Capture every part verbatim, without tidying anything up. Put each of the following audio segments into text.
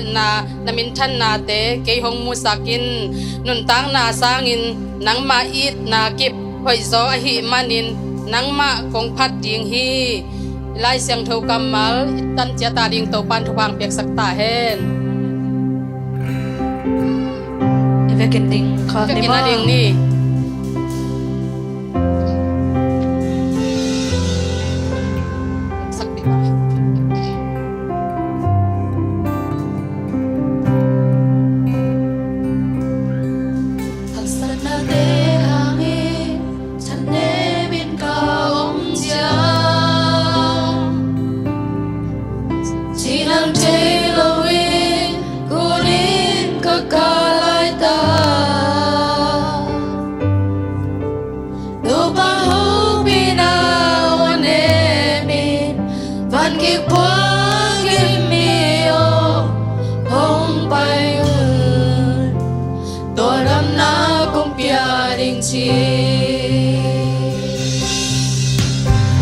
na, na minthannate kei hong musak in. Nuntakna sangin nangmah itna kip hoihzaw ahih manin nangmah kong phat ding hi. Lai Siangtho kammal i tan ciat a ding Topa'n thupha piaksak ta hen. I vekin ding kha ni maw? I vekin a ding ni. Haksatnate hangin thanem in ka om ciang, ci nang thei loin kunin ka kah laitak. Topa hopihna aw, nem in, van gik phuak in mi aw hong pai un. Tua damna kong pia ding ci.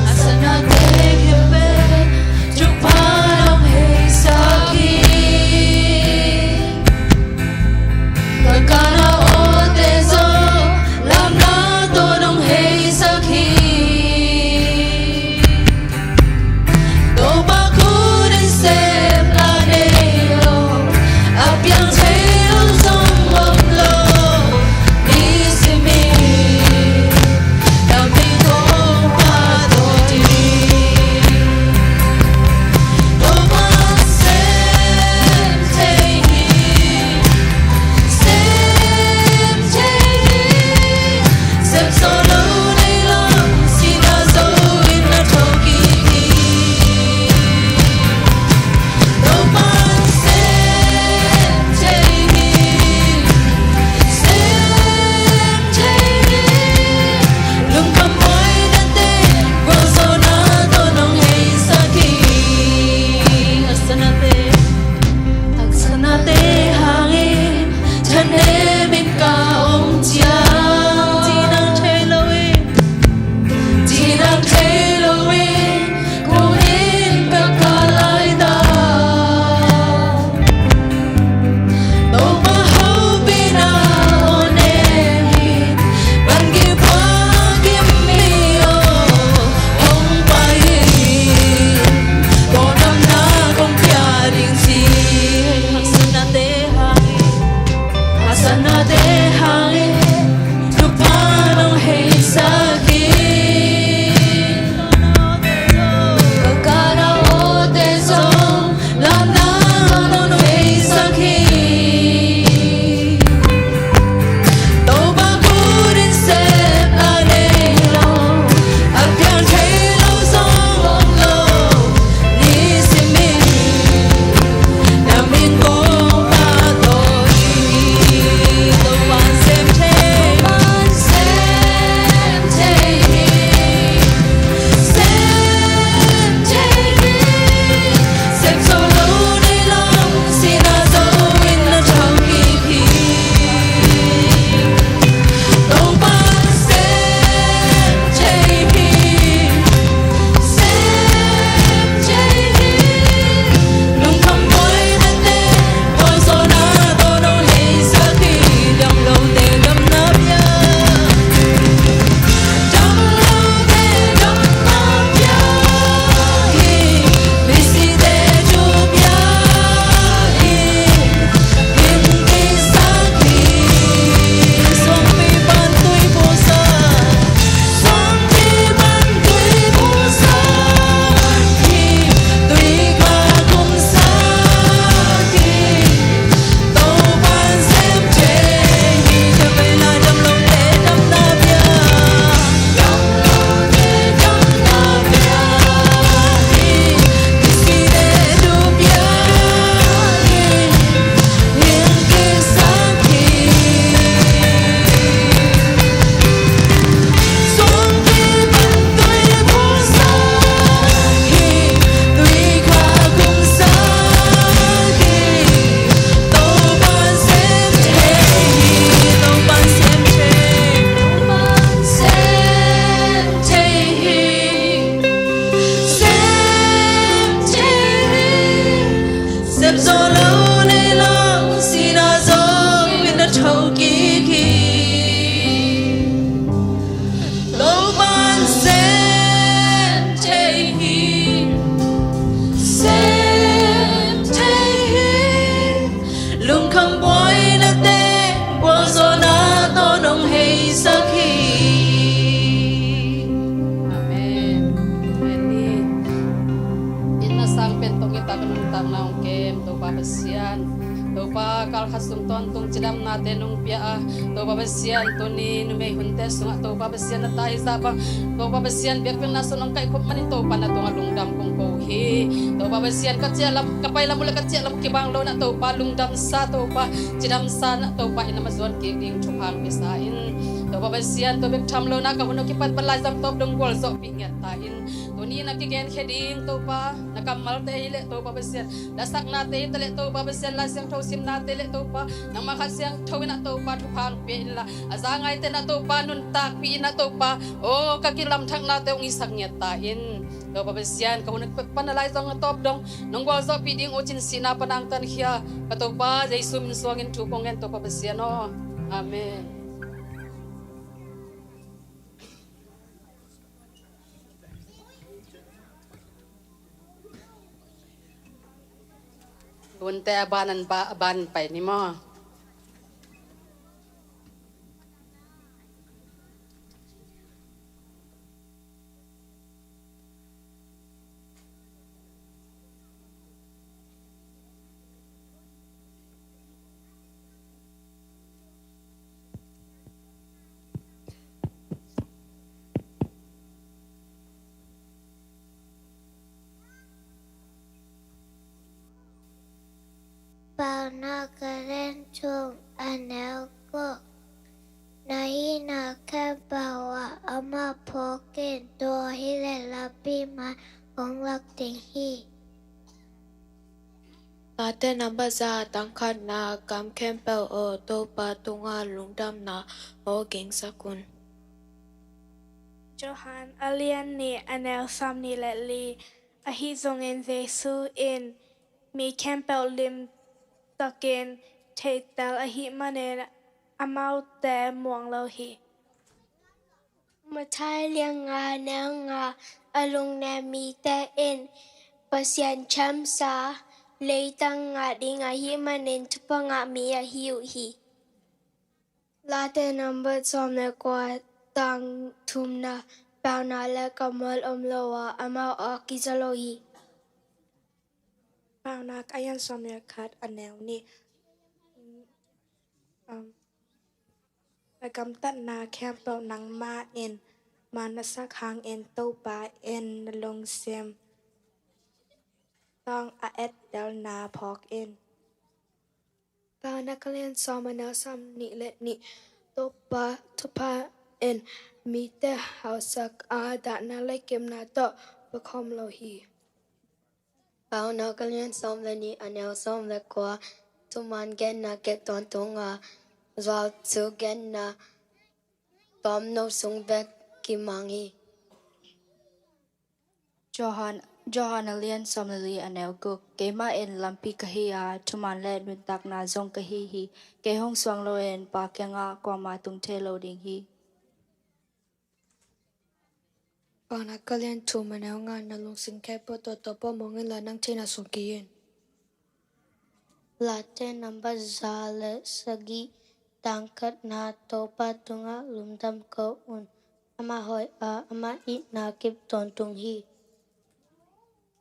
A sanate khempeuh thupha nong heisak hi. Ka kana awte zong lamna tawh nong heisak hi. Topa khut in sem la nei lo, a piang thei lo zong om lo. Nisimin na min kong pahtawi hi. Topa sem thei hi. Sem thei hi. Sem zo lo nei lo, sihna zo in na thokik hi. Topa'n sem thei hi. Sem thei hi. Lungkham buaina tawh gualzawhna tawh nong heisak hi. Haksatnate, haksatnate hangin thanem in ka om ciang, ci nang thei loin, ci nang thei loin kunin ka kah laitak. Topa hopihna aw, nem in, van gik phuak in mi aw hong pai in. Tua damna kong pia ding ci. Haksatnate hangin, haksatnate hangin thupha nong heisak hi. Ka kana awte zong lamna nong heisak hi. Topa khut in sem la nei lo, a piang thei lo zong om lo. Nisimin na min kong pahtawi hi. Topa'n sem thei, sem thei hi. Sem thei hi. Sem zo lo nei lo, sihna zo in na thokik hi. Topa sem thei hi. Sem thei hi. Lungkham buaina tawh gualzawhna tawh nong heisak hi. Damlote damna pia. Damlote damna pia hi. Misite thu pia hi. Hing kiksak hi. Suangpi pan tui puaksak. Suangpi pan tui puaksak hi. Tui kha kumsak hi. Topa'n sem thei hi. Tua vei lai damlote damna pia. Damlote damna pia hi. Misite thu pia hi. Hing kiksak hi. Suangpi pan tui puaksak hi. Tui kha kumsak hi. Topa'n sem thei hi. Topa'n sem thei. Topa'n sem thei hi. Sem thei hi. Sem zo lo Topa Pasian, Topa, kalkhat sung tawntung cidamnate nong pia a, Topa Pasian, tuni numei hunte sungah Topa Pasian, na taizah bang, Topa Pasian, biakpiakna sung nong kaihkhop manin Topa, na tungah lungdam kong ko hi. Topa Pasian, ka ciah lam, ka pai lam uh le ka ciah lam uh kibang lo na Topa, lungdamsa Topa, cidamsa na Topa, in a ma zuan kik ding thupha hong piasa in. Topa Pasian, tua bek tham lo na ka hun uh kipat pan laizang tawp dong gualzawhpih ngiat ta in. Tuni na kigenkhia ding Topa, na kammalte hi leh Topa Pasian, lasaknate hi ta leh Topa Pasian, Lai Siangtho simnate leh Topa, nangmah Kha Siangtho in a Topa thupha hong pia inla, a za ngaite na Topa nuntakpih in a Topa, aw, ka kilamthaknate hong hisak ngiat ta in. Topa Pasian, ka hun a kipat pan a laizang a tawp dong nong gualzawhpih ding uh cin sihna pan hong tankhia, ka Topa Jesu min suangin thu kong ngen Topa Pasian aw. Amen. Hunte a ban an ba, a ban pai ni maw? Paunak a lian thum a neu guk. Na hihna khempeuh ah amah phawk in, tua hi leh lampi man hong lak ding hi. Late namba za, tang khatna, gam khempeuh aw, Topa tungah lungdamna hong gensak un. Johan a lian nih a neu sawmnih le li. Ahi zongin Jesu in mi khempeuh limtakin theitel ahih manin amaute muang lo hi. Matthai lian nga neu nga. A lungnem mite in Pasian chamsa leitang ngah ding ahih manin thupha ngah mi ahi uh hi. Late namba sawm le kua, tang thumna. Paunak le kammal om lo a, amau aw kiza lo hi. Paunak a lian sawm le khat a neu nih. Um, na gamtatna khempeuh nangmah in man na sak hangin Topa in na lungsim tawng a ettelna phawk in. Paunak a lian sawm a neu sawmnih le nih. Topa thupha in mite hausak a, dahna le kepna tawh pua khawm lo hi. Paunak a lian sawm le nih a neu sawm le kua. Thuman genna kep tawntung a, zuau thu genna tawmno sung bek kimang hi. Johan, Johan a lian sawm le li a neu guk. Keimah in lampi ka hi a, thuman le nuntakna zong ka hi hi. Kei hong suang loin Pa kiangah kuamah tung thei lo ding hi. Paunak a lian thum a neu nga. Na lungsim khempeuh tawh Topa muang inla, nang theihna sung kei in. Late namba za le sagih, tang khatna. Topa tungah lungdam ko un. Amah hoih a, amah itna kip tawntung hi.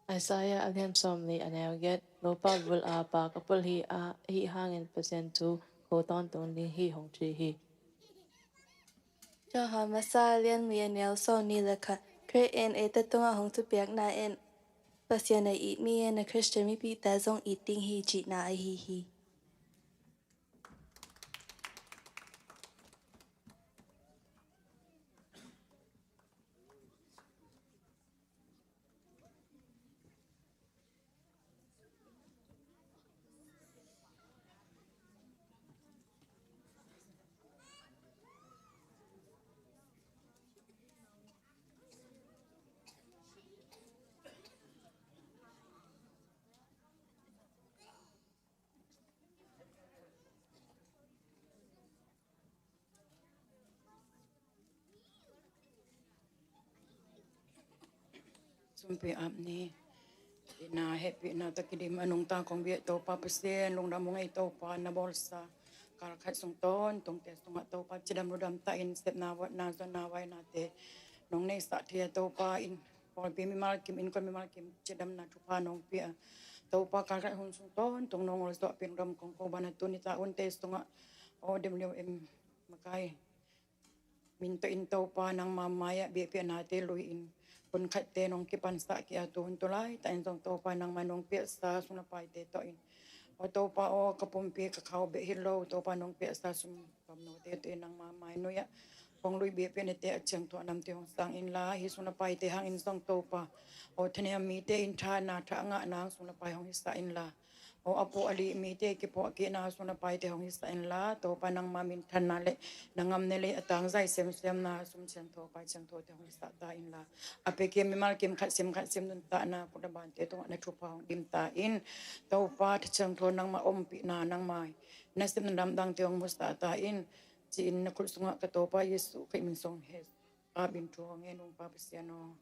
Isaiah a lian sawmli a neu giat. Topa bul a Pa ka pul hi a, ahi hangin Pasian thu ko tawntung ding hi, hong ci hi. Johan masa a lian li a neu sawmnih le khat. Khrih in eite tungah hong thupiakna in Pasian a it mi in a Khristian mipihte zong it ding hi cihna ahi hi. Sumpi ap ni. Ina hehpihna tawh kidim a nungta kong biak Topa Pasian, lungdam ung ei Topa, na bawlsa kalkhat sung tawntungte sungah Topa cidam ludam ta in, sepna, vuatna, zuanna, vainate nong neisah thei a, Topa in pawlpi mimal kim, innkuan mimal kim cidamna thupha nong pia a, Topa, kalkhat hun sung tawntung nong ol zawh pin ram kong ko bana tuni ta unte sungah O W M makai min tawh in Topa nangma mai-ah biakpiaknate lui-in hun khatte nong kipansah kei a, tu hun tu laitak in zong Topa nangma nong piaksa sum le paite tawh in, aw Topa aw, ka pumpi ka khau beh hi lo, Topa nong piaksa sum kamnote tawh in nangma mainui-ah kong lui biakpiaknate a ciangthuah namte hong sang inla, hih sum le paite hangin zong Topa aw, thanem mite in thana thah ngahna hang sum le pai hong hisah inla, aw a puah a lih mite kipuah kihna sum le paite hong hisah inla, Topa nangma minthanna le na ngamna le a tangzai semsemna sum ciangtho pai ciangthote hong hisah ta inla, a pekia mimal kim khat sim khat sim nuntakna put le bante tungah na thupha hong dim ta in, Topa tha ciangtho nangma ompihna nangma nasepna lamdangte hong musah ta in, ci-in na khut sungah ka Topa Jesuh Khrih min sung he a bin thu hong ngen ung Pa Pasian aw.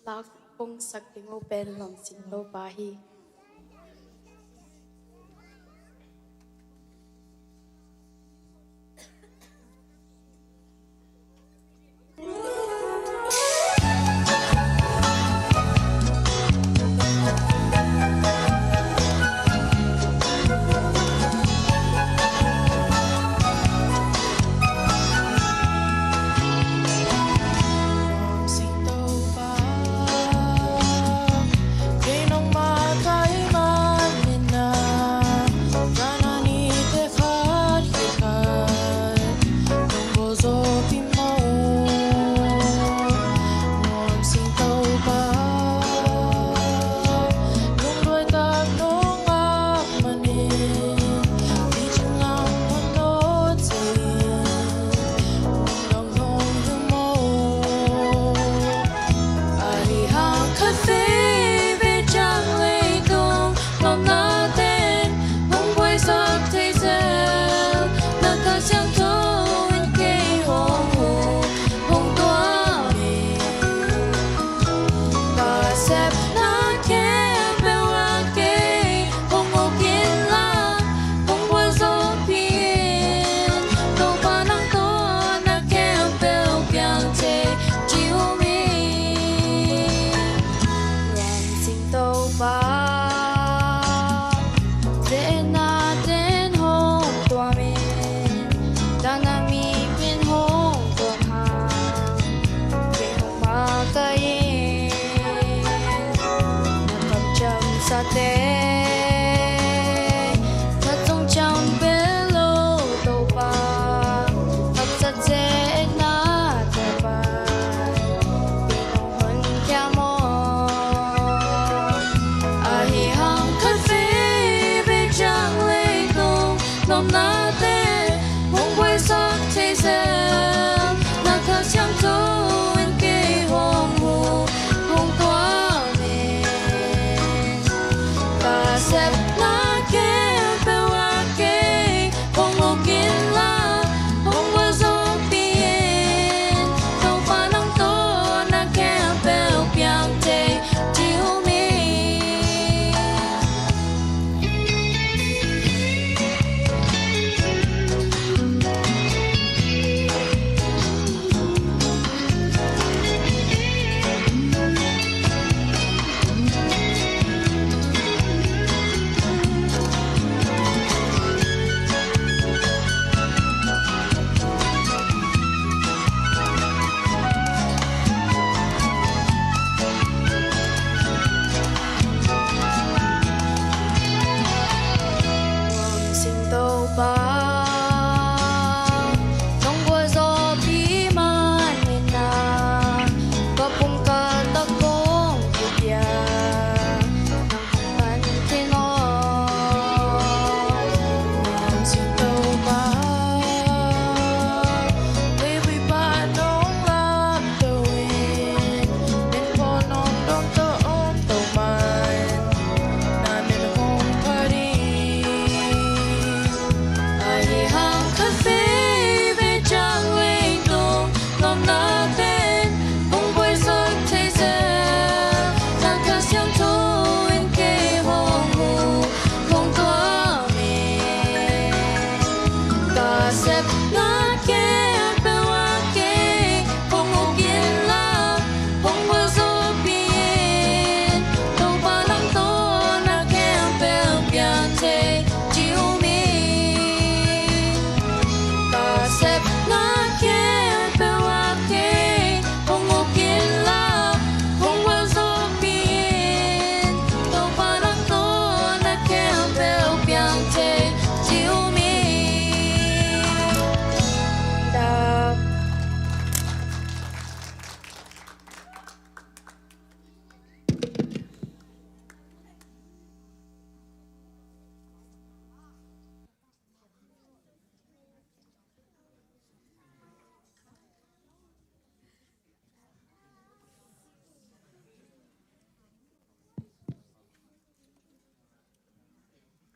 Lak pongsak ding uh pen Lawmcing Topa hi.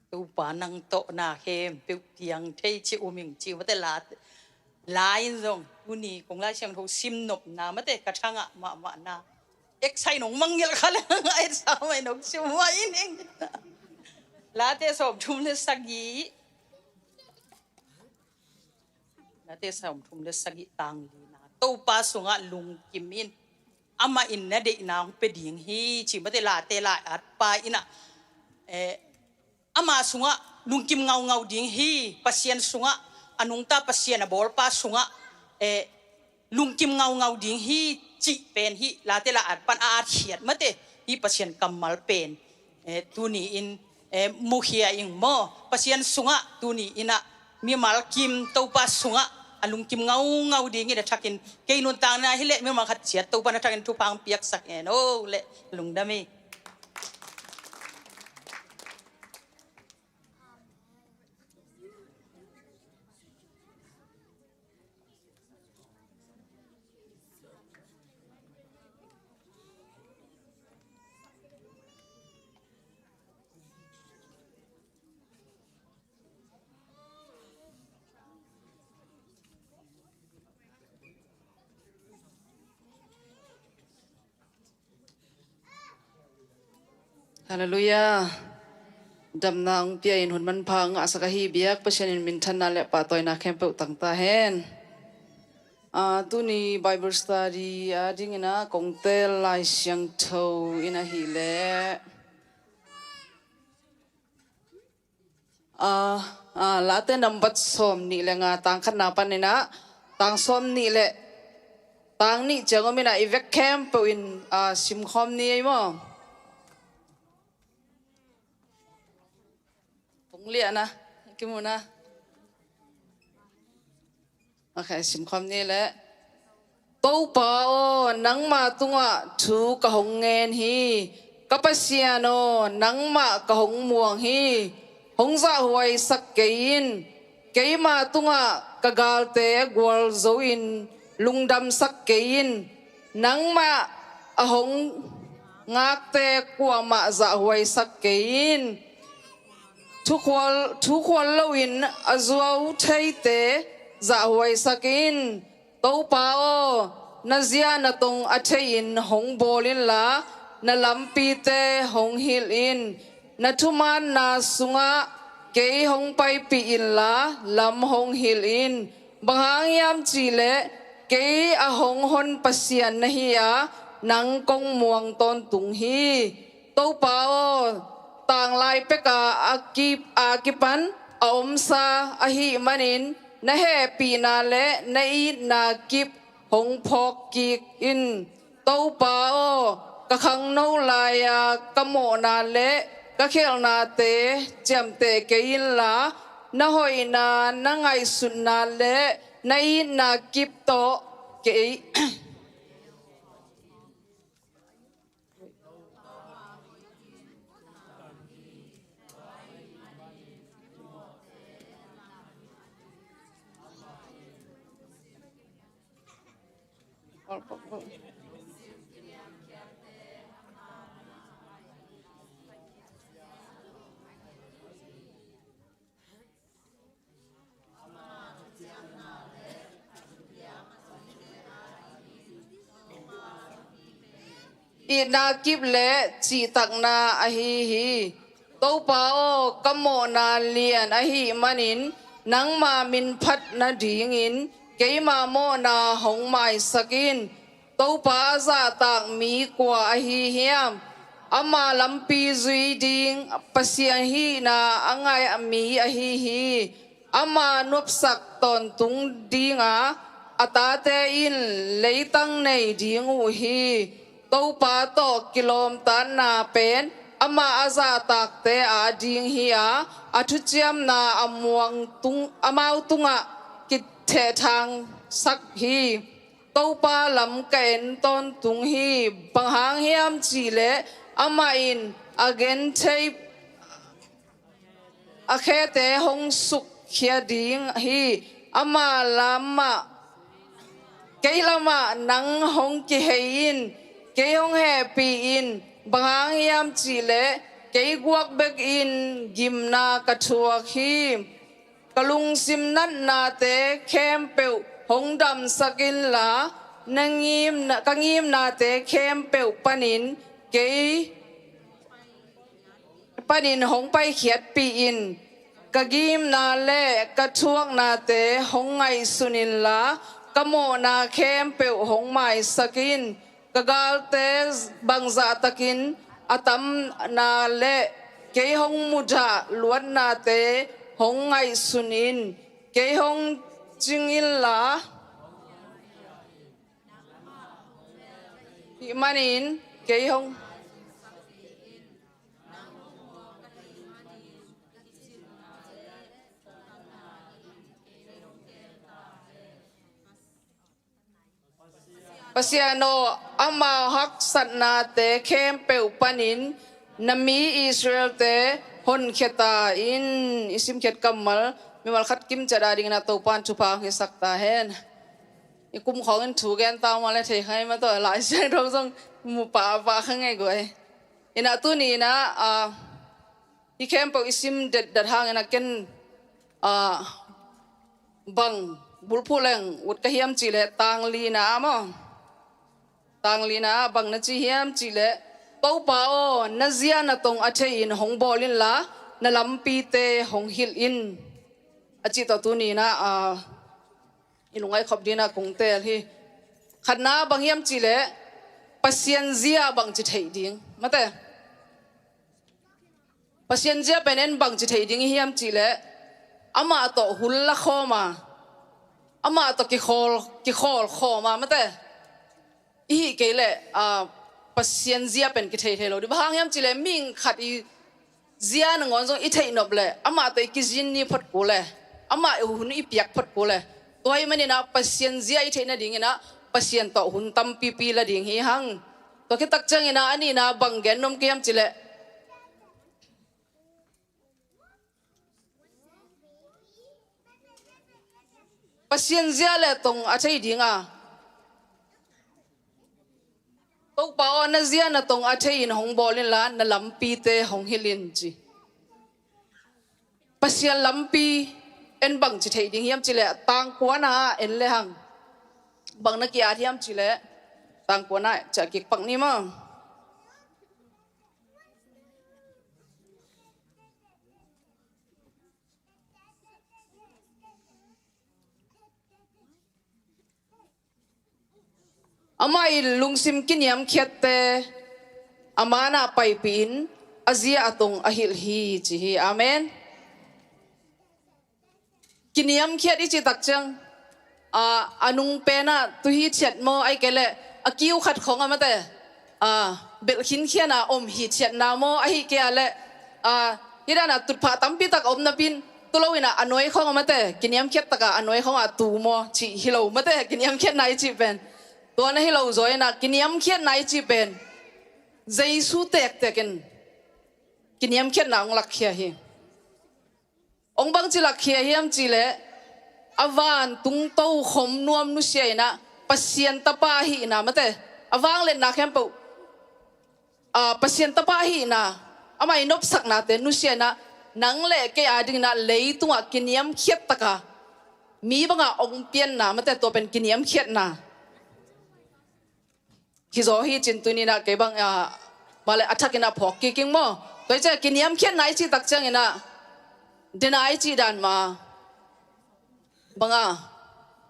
Topa nang tawh na khempeuh piang thei ci um ing ci mate. La, la in zong tuni kong Lai Siangtho sim nopna mate ka thangah mahmahna. Eksai nong mangngilh kha le nga etsa mai nong sim mai in ing. Late sawmthum le sagih. Late sawmthum le sagih tang lina. Topa sungah lungkim in, amah in na deihna hong pia ding hi ci mate. Late lai-at pa in ah, eh, ama sungah lungkim ngaungau ding hi. Pasian sungah, a nungta Pasian a bawlpa sungah, eh, lungkim ngaungau ding hi cih pen hih Late lai-at pan a atkhiat mate. Hih Pasian kammal pen, eh, tuni in, eh, mukhia ing maw. Pasian sungah tuni in ah mimal kim Topa sungah a lungkim ngaungau dingin a thakin kei nuntakna hileh mimal khat ciat Topa na thakin thupha hong piaksak hen o leh lungdam hi. Halleluiah. Damna hong pia in hun manpha hong ngahsak ahi biak Pasian in minthanna le pahtawina khempeuh tang ta hen. Ah, tuni Bible study a dingin ah kong tel Lai Siangtho in ahih leh, ah, ah, Late nambat sawm nih le nga tang khatna panin ah tang sawm nih le tang nih ciang om in ah i vek khempeuh in, ah, simkhawm ni ei maw? Tung liahna kimu na. Okay, simkhawm ni le. Topa aw, nangma tungah thu ka hong ngen hi. Ka Pasian aw, nangmah ka hong muang hi. Hong zahhuaisak kei in. Keima tungah ka galte gualzo in lungdamsak kei in. Nangmah a hong ngakte kuamah zahhuaisak kei in. Thukhual, thukhual loin a zuau theite zahhuaisak in. Topa aw, na zia na tong a thei-in hong bawl inla, na lampite hong hilh in. Na thumaanna sungah kei hong paipih inla, lam hong hilh in. Bang hang hiam cihleh kei a hong hon Pasian na hi a, nang kong muang tawntung hi. Topa aw, tanglai peka a kip, a kipan a omsa ahih manin na hehpihna le na itna kip hong phawk kik in. Topa aw, ka khangno lai-a ka mawhna le ka khelhnate ciamteh kei inla, na hoihna, na ngaihsutna le na itna kip tawh kei itna kip le cihtakna ahi hi. Topa aw, ka mawhna lian ahih manin nangma min phat nadingin keima mawhna hong maisak in. Topa a zahtak mi kua ahi hiam? Ama lampi zui ding, Pasian hihna a ngaih mi ahi hi. Ama nopsak tawntung dinga a tate in leitang nei ding uh hi. Topa tawh kilawmtatna pen amah a zahtakte ading hi a, a thuciamna a muang tung, amau tungah kithehthangsak hi. Topa lam ka en tawntung hi. Bang hang hiam cihleh amah in a genthei a khete hong sukkhia ding hi. Ama lamah, kei lamah nang hong kihei in, kei hong hehpih in. Bang hang hiam cihleh Kei guak bekin gimna ka thuak hi. Ka lungsim natnate khempeuh hong damsak inla, na ngimna, ka ngimnate khempeuh panin kei panin hong paikhiatpih in. Ka gimna le ka thuaknate hong ngaihsun inla, ka mawhna khempeuh hong maisak in. Ka galte bangzahtakin a tamna le kei hong mudah luatnate hong ngaihsun in. Kei hong cing inla, hih manin kei hong Pasian aw, ama haksatnate khempeuh panin na mi Israel-te honkhia ta in. I simkhiat kammal mimal khat kimciat adingin a Topa'n thupha hong hisak ta hen. I kum khawngin thu gen ta mah le thei kha ngei mah tawh, Lai Siangtho zong mu pahpah kha ngei guai. Inah tuni inah, ah, hih khempeuh i sim detdet hangin a ken, ah, bang bulphuh leng ut ka hiam cihleh tang lina ah maw. Tang lina ah bang na ci hiam cihleh, Topa aw, na zia na tong a thei-in hong bawl inla, na lampite hong hilh in. A cih tawh tuni inah, ah, i lungngaih khop dingin a kong teel hi. Khatna bang hiam cihleh, Pasian zia bangci theih ding. Mate. Pasian zia pen en bangci theih ding i hiam cihleh, amah tawh hun la khawm a, amah tawh kikhawl, kikhawl khawm a, mate. I hih kei leh, ah, Pasian zia pen kithei thei lo ding. Bang hang hiam cihleh, mihing khat i zia nangawn zong i theih nop leh, amah tawh i kizin ni phot kul leh, amah i hun i piak phot kul leh, tua ahih maninah Pasian zia i theih nadinginah Pasian tawh hun tampipi la ding hi hang. Tua khit tak cianginah a nihna bang gen nuam ka hiam cihleh, Pasian zia le tong a thei dinga, Topa aw, na zia na tong a thei-in hong bawl inla, na lampite hong hilh in ci. Pasian lampi en bangci theih ding hiam cihleh, tang kuana en le hang. Bang na ki-at hiam cihleh, tang kuana ciah kik pak ni maw. Amah in lungsim kiniamkhiatte a manah paipih in, a zia a tong a hilh hi ci hi. Amen. Kiniamkhiat i cih tak ciang, a, a nung penah tuhi thiat maw, ahih kei leh a kiu khat khawng a mate, a, belh khinkhiana om hithiatna maw, ahih kei a leh, a, hih dana tutphah tampi tak a om napi-in, tu lo inah a nuai khawng a mate, kiniamkhiat taka a nuai khawng a tu maw, cih hi lo mate, kiniamkhiatna i cih pen. Tua na hi lo zaw inah, kiniamkhiatna i cih pen Jesu tektek in kiniamkhiatna hong lakkhia hi. Hong bangci lakkhia hiam cihleh, a vantung tokhom nuam nusia inah Pasian tapa ahihna mate, a vangliatna khempeuh, a, Pasian tapa ahihna, amah i nopsaknate nusia inah, nang le kei adinginah leitungah kiniamkhiat taka mi banga hong pianna mate, tua pen kiniamkhiatna hi zaw hi cin. Tuni inah kei bang, ah, mah le a thakin a phawk kik ing maw. Tua hi ciah kiniamkhiatna i cih tak cianginah, dena i cih dan mah banga,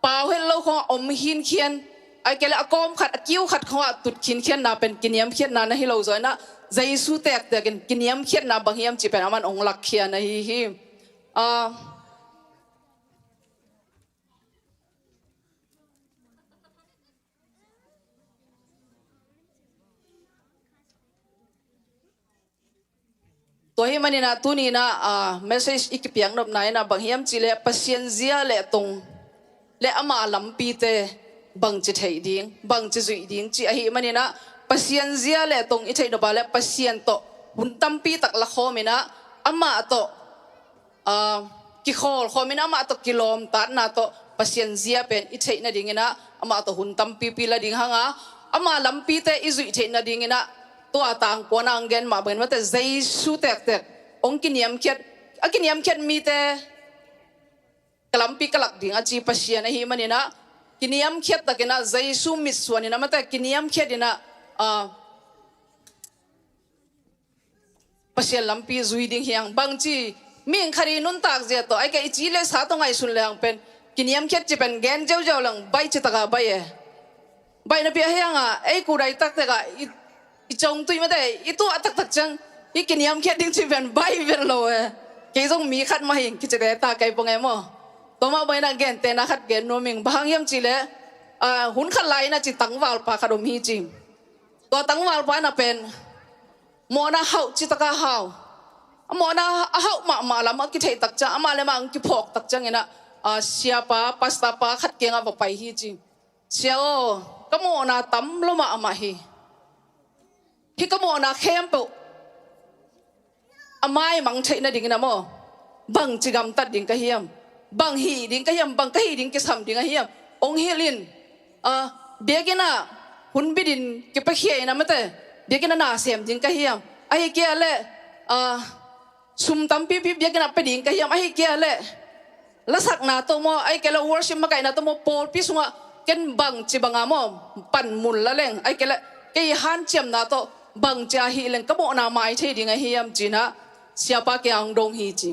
pau het lo khawngah om khinkhian, ahih kei leh a kawm khat, a kiu khat khawngah tut khinkhianna pen kiniamkhiatna na hi lo zaw inah, Jesu tektek in kiniamkhiatna bang hiam cih pen aman hong lakkhia na hi hi. Ah, Tua ahih maninah tuni inah, ah, message i kipiak nopna inah bang hiam cihleh, Pasian zia le tong le ama lampite bangci theih ding, bangci zuih ding cih ahih maninah, Pasian zia le tong i theih nop a leh Pasian tawh hun tampi tak lakhawm inah, amah tawh, ah, kikhawlkhawm in, amah tawh kilawmtatna tawh Pasian zia pen i theih nadinginah amah tawh hun tampipi la ding hanga, ama lampite i zuih theih nadinginah tua tangkuana ang gen mah bangin mate Jesu tektek hong kiniamkhiat, a kiniamkhiat mite ka lampi ka lak ding a ci Pasian ahih maninah, kiniamkhiat takinah Jesu mitsuaninah mate kiniamkhiatinah, ah, Pasian lampi zui ding hiang. Bangci mihing khat i nuntak zia tawh ai kei i ci le sa tawh ngaihsun lehang pen kiniamkhiat ci pen gen ziauziau leng baih citaka baih e. Baih napi a hiangah ei kudai taktekah i, i congtui mate i tuah taktak ciang i kiniamkhiat ding ci pen baih vet lo e. Kei zong mi khat mah hing kicite ta kei pong e maw. Tua mah bainah gentehna khat gen nuam ing. Bang hang hiam cihleh, ah, hun khat lai inah ci tangvalpa khat om hi ci. Tua tangvalpa na pen mawhna hauh citaka hau. A mawhna a hauh mahmah lam a kitheih tak ciang amah le amah ang kiphawk tak cianginah, ah, siapa, pastorpa khat kiangah va pai hi ci. Sia aw, ka mawhna tam lo mahmah hi. Hih ka mawhna khempeuh a maimang theih nadingin a maw, bangci gamtat ding ka hiam, bang hih ding ka hiam, bang ka hih ding kisam ding a hiam, hong hilh in. Ah, biakinn ah hun bitin kipakhia in a mate, biakinn ah na sem ding ka hiam, ahih kei leh, ah, sum tampipi biakinn ah pia ding ka hiam, ahih kei leh lasakna tawh maw, ahih kei leh worship makaihna tawh maw, pawlpi sungah ken bangci banga maw panmun la leng, ahih kei leh kei hanciamna tawh bangci ahih leng ka mawhna mai thei ding a hiam cinah siapa kiang hong dong hi ci.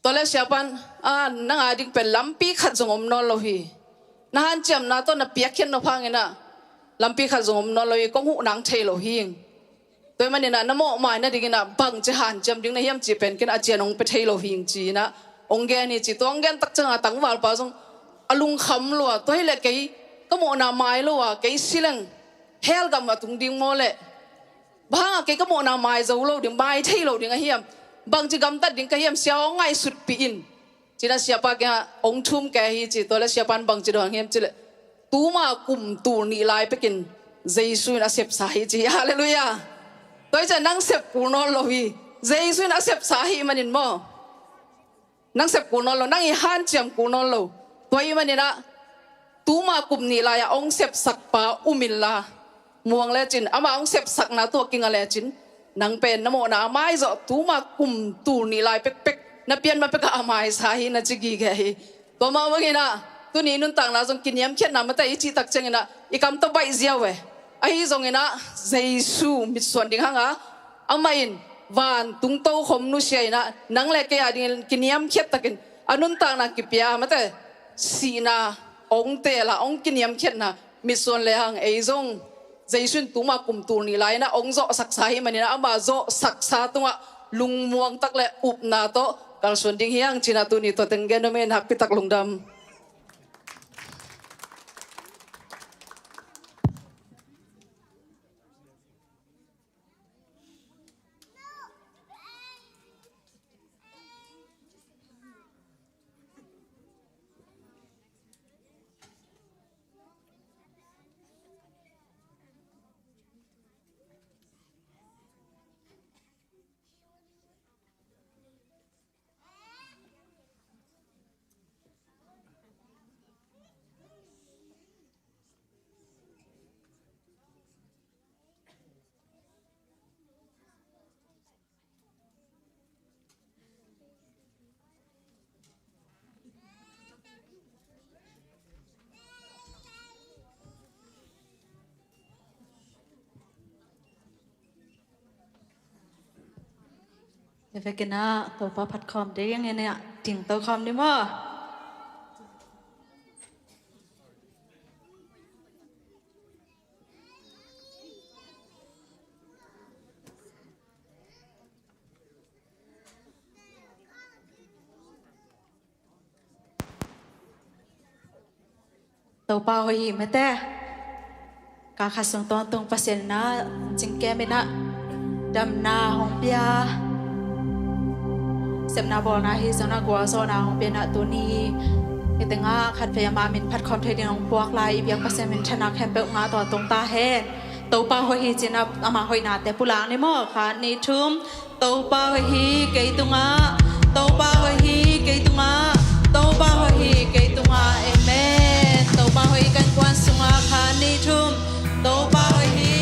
Tua le siapan, ah, nang a ding pen lampi khat zong om nawn lo hi. Na hanciamna tawh na piakkhiat nop hanginah lampi khat zong om nawn lo hi, kong huh nang thei lo hi. Tua ahih maninah na mawhmai nadinginah bangci hanciam ding na hiam ci pen ken a cian hong pia thei lo hi cinah hong gen hi ci. Tua hong gen tak ciangah tangvalpa zong a lungkham lua, tua hileh kei ka mawhna mai lo a kei si leng hell gam a tung ding maw leh, bang hangah kei ka mawhna mai zo lo ding, mai thei lo ding a hiam, bangci gamtat ding ka hiam, sia hong ngaihsutpih in. Cinah siapa kiangah hong thum kei hi ci. Tua le siapan bangci dong hiam cileh, tuma kum tul nih lai pekin Jesu in a sepsa hi ci. Halleluiah. Tua hi ciah nang sep kul nawn lo hi. Jesu in a sepsa ahih manin maw, nang sep kul nawn lo, nang i hanciam kul nawn lo. Tua ahih maninah tuma kum nih lai-ah hong sepsakpa um inla, muang lecin, amah hong sepsakna tawh kinga lecin, nang pen na mawhna a maizawh tuma kum tul nih lai pekpek na pian ma pekah a maisa hi na ci gige hi. Tua mah banginah tuni nuntakna zong kiniamkhiatna mate i cih tak cianginah i kam tawh baih ziau e. Ahi zonginah Jesu mitsuan ding hanga amah in vantung tokhom nusia inah nang le kei a dingin kiniamkhiat takin a nuntakna kipia mate sihna hong teel a hong kiniamkhiatna mitsuan lehang ei zong Jesu in tuma kum tul nih lai-inah hong zawhsaksa ahih maninah ama zawhsaksa tungah lungmuang tak le upna tawh kalsuan ding hiang cinah tuni tua teng gen nuam ing. Nakpi tak lungdam. Vekin ah Topa phat khawm ding, en ah ding to khawm ni maw. Topa hoih hi mate. Ka khat sung tawntung Pasian in ah cingkem in ah damna hong pia, sepna bawlna hi zongin ah gualzawhna hong pia in ah tuni hi tengah khat vei ama min phat khawm thei ding hong puak lai i biak Pasian minthanna khempeuh ngah tawntung ta hen. Topa hoih hi ci-in ah ama hoihnate pulak ni maw. Khat, nih, thum. Topa hoih hi kei tungah. Topa hoih hi kei tungah. Topa hoih hi kei tungah. Amen. Topa hoih hi ka innkuan sungah. Khat, nih, thum. Topa hoih hi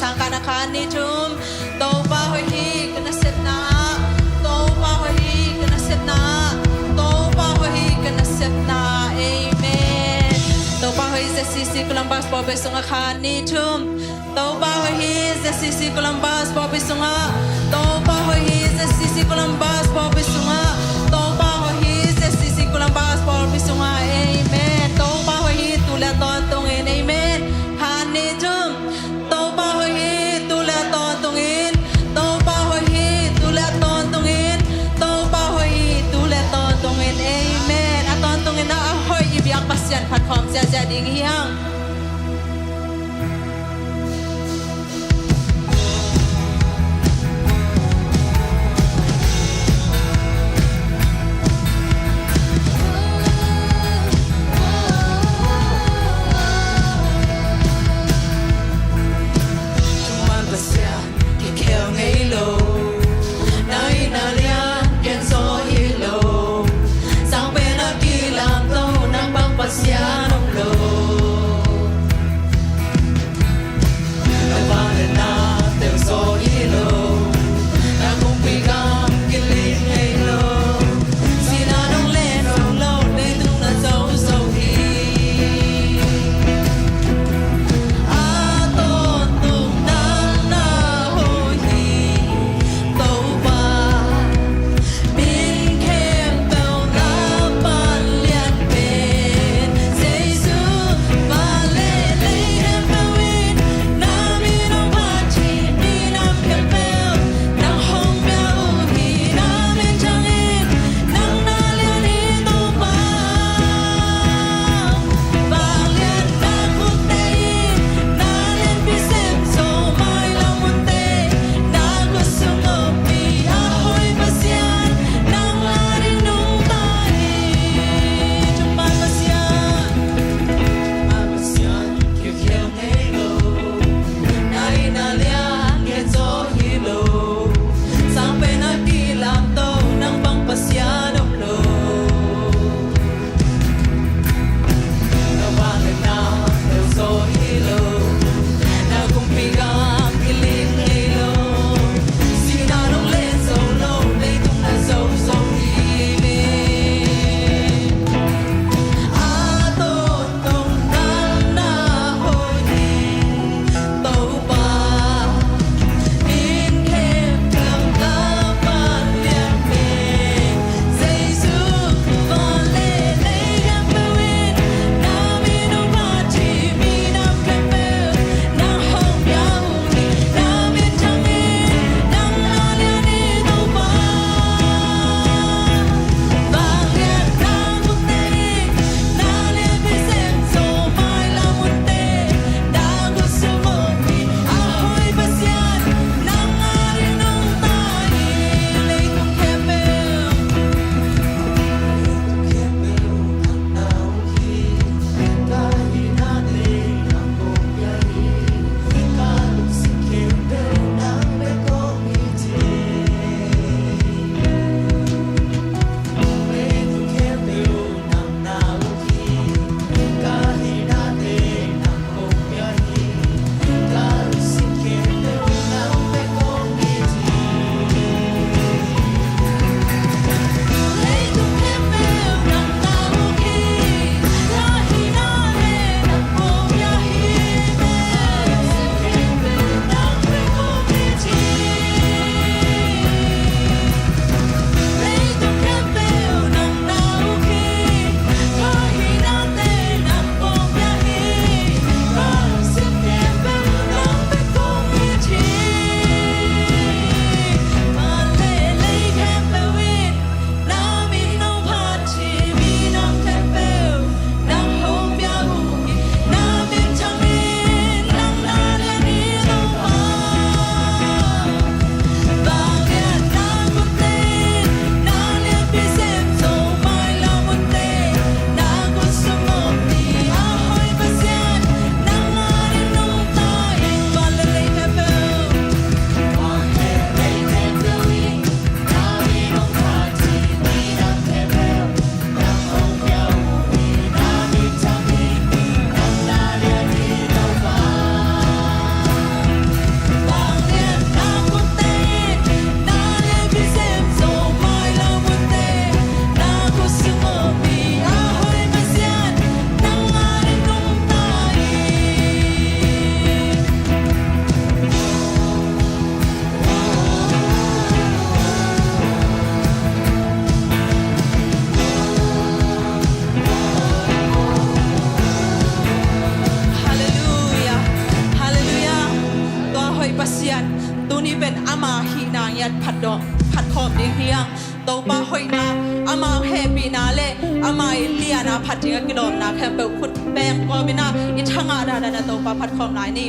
Sangkahna khat, nih, thum. Topa hoih hi ka nasepna ah. Topa hoih hi ka nasepna ah. Topa hoih hi ka nasepna ah. Amen. Topa hoih hi ZCC Columbus pawlpi sungah, khat, nih, thum. Topa hoih hi ZCC Columbus pawlpi sungah. Topa hoih hi ZCC Columbus pawlpi sungah. Topa hoih hi ZCC Columbus pawlpi sungah. Amen. Topa hoih hi tu le tawntungin. Amen. Khat, nih, thum. Topa hoih hi tu le tawntungin. Topa hoih hi tu le tawntungin. Topa hoih hi tu le tawntungin. Amen. A tawntungin a hoih i biak Pasian phat khawm ziahziah ding hi hang. Thuman Pasian kikhel ngei lo, na itna lian gen zaw hi lo. Sang pen a kilamto, nang bang Pasian om lo. phat dawh, phat khawm ding hi hang. Topa hoihna, ama hehpihna le ama lianna phat ding a kilawmna khempeuh khut beng kawmin ah i thangah dahdah in ah Topa phat khawm lai ni.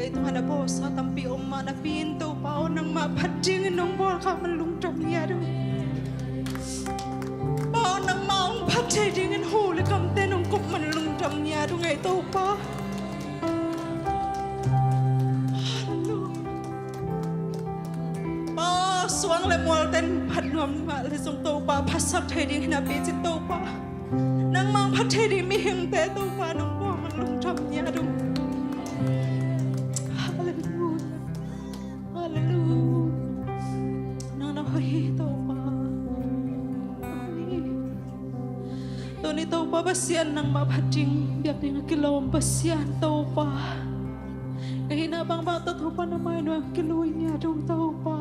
Tungah na bawlsa tampi om mah napi in Topa aw, nangmah phat dingin nong bawl kha man lungdam ngiat ung. Pa aw, nangmah hong phat thei dingin hu le kamte nong kup man lungdam ngiat ung ei Topa. Halleluia. Pa aw, suang le mualten phat nuam mah le zong Topa phatsak thei ding hi napi cin Topa, nangmah hong phat thei ding mihingte Topa nong bawl man lungdam ngiat ung. Halleluia. Halleluia. Nang na hoih hi Topa. Amen. Tuni Topa Pasian nangmah phat ding biak ding a kilawm Pasian Topa, ka hihna bangbang tawh Topa na mai nuai kilui ngiat ung Topa.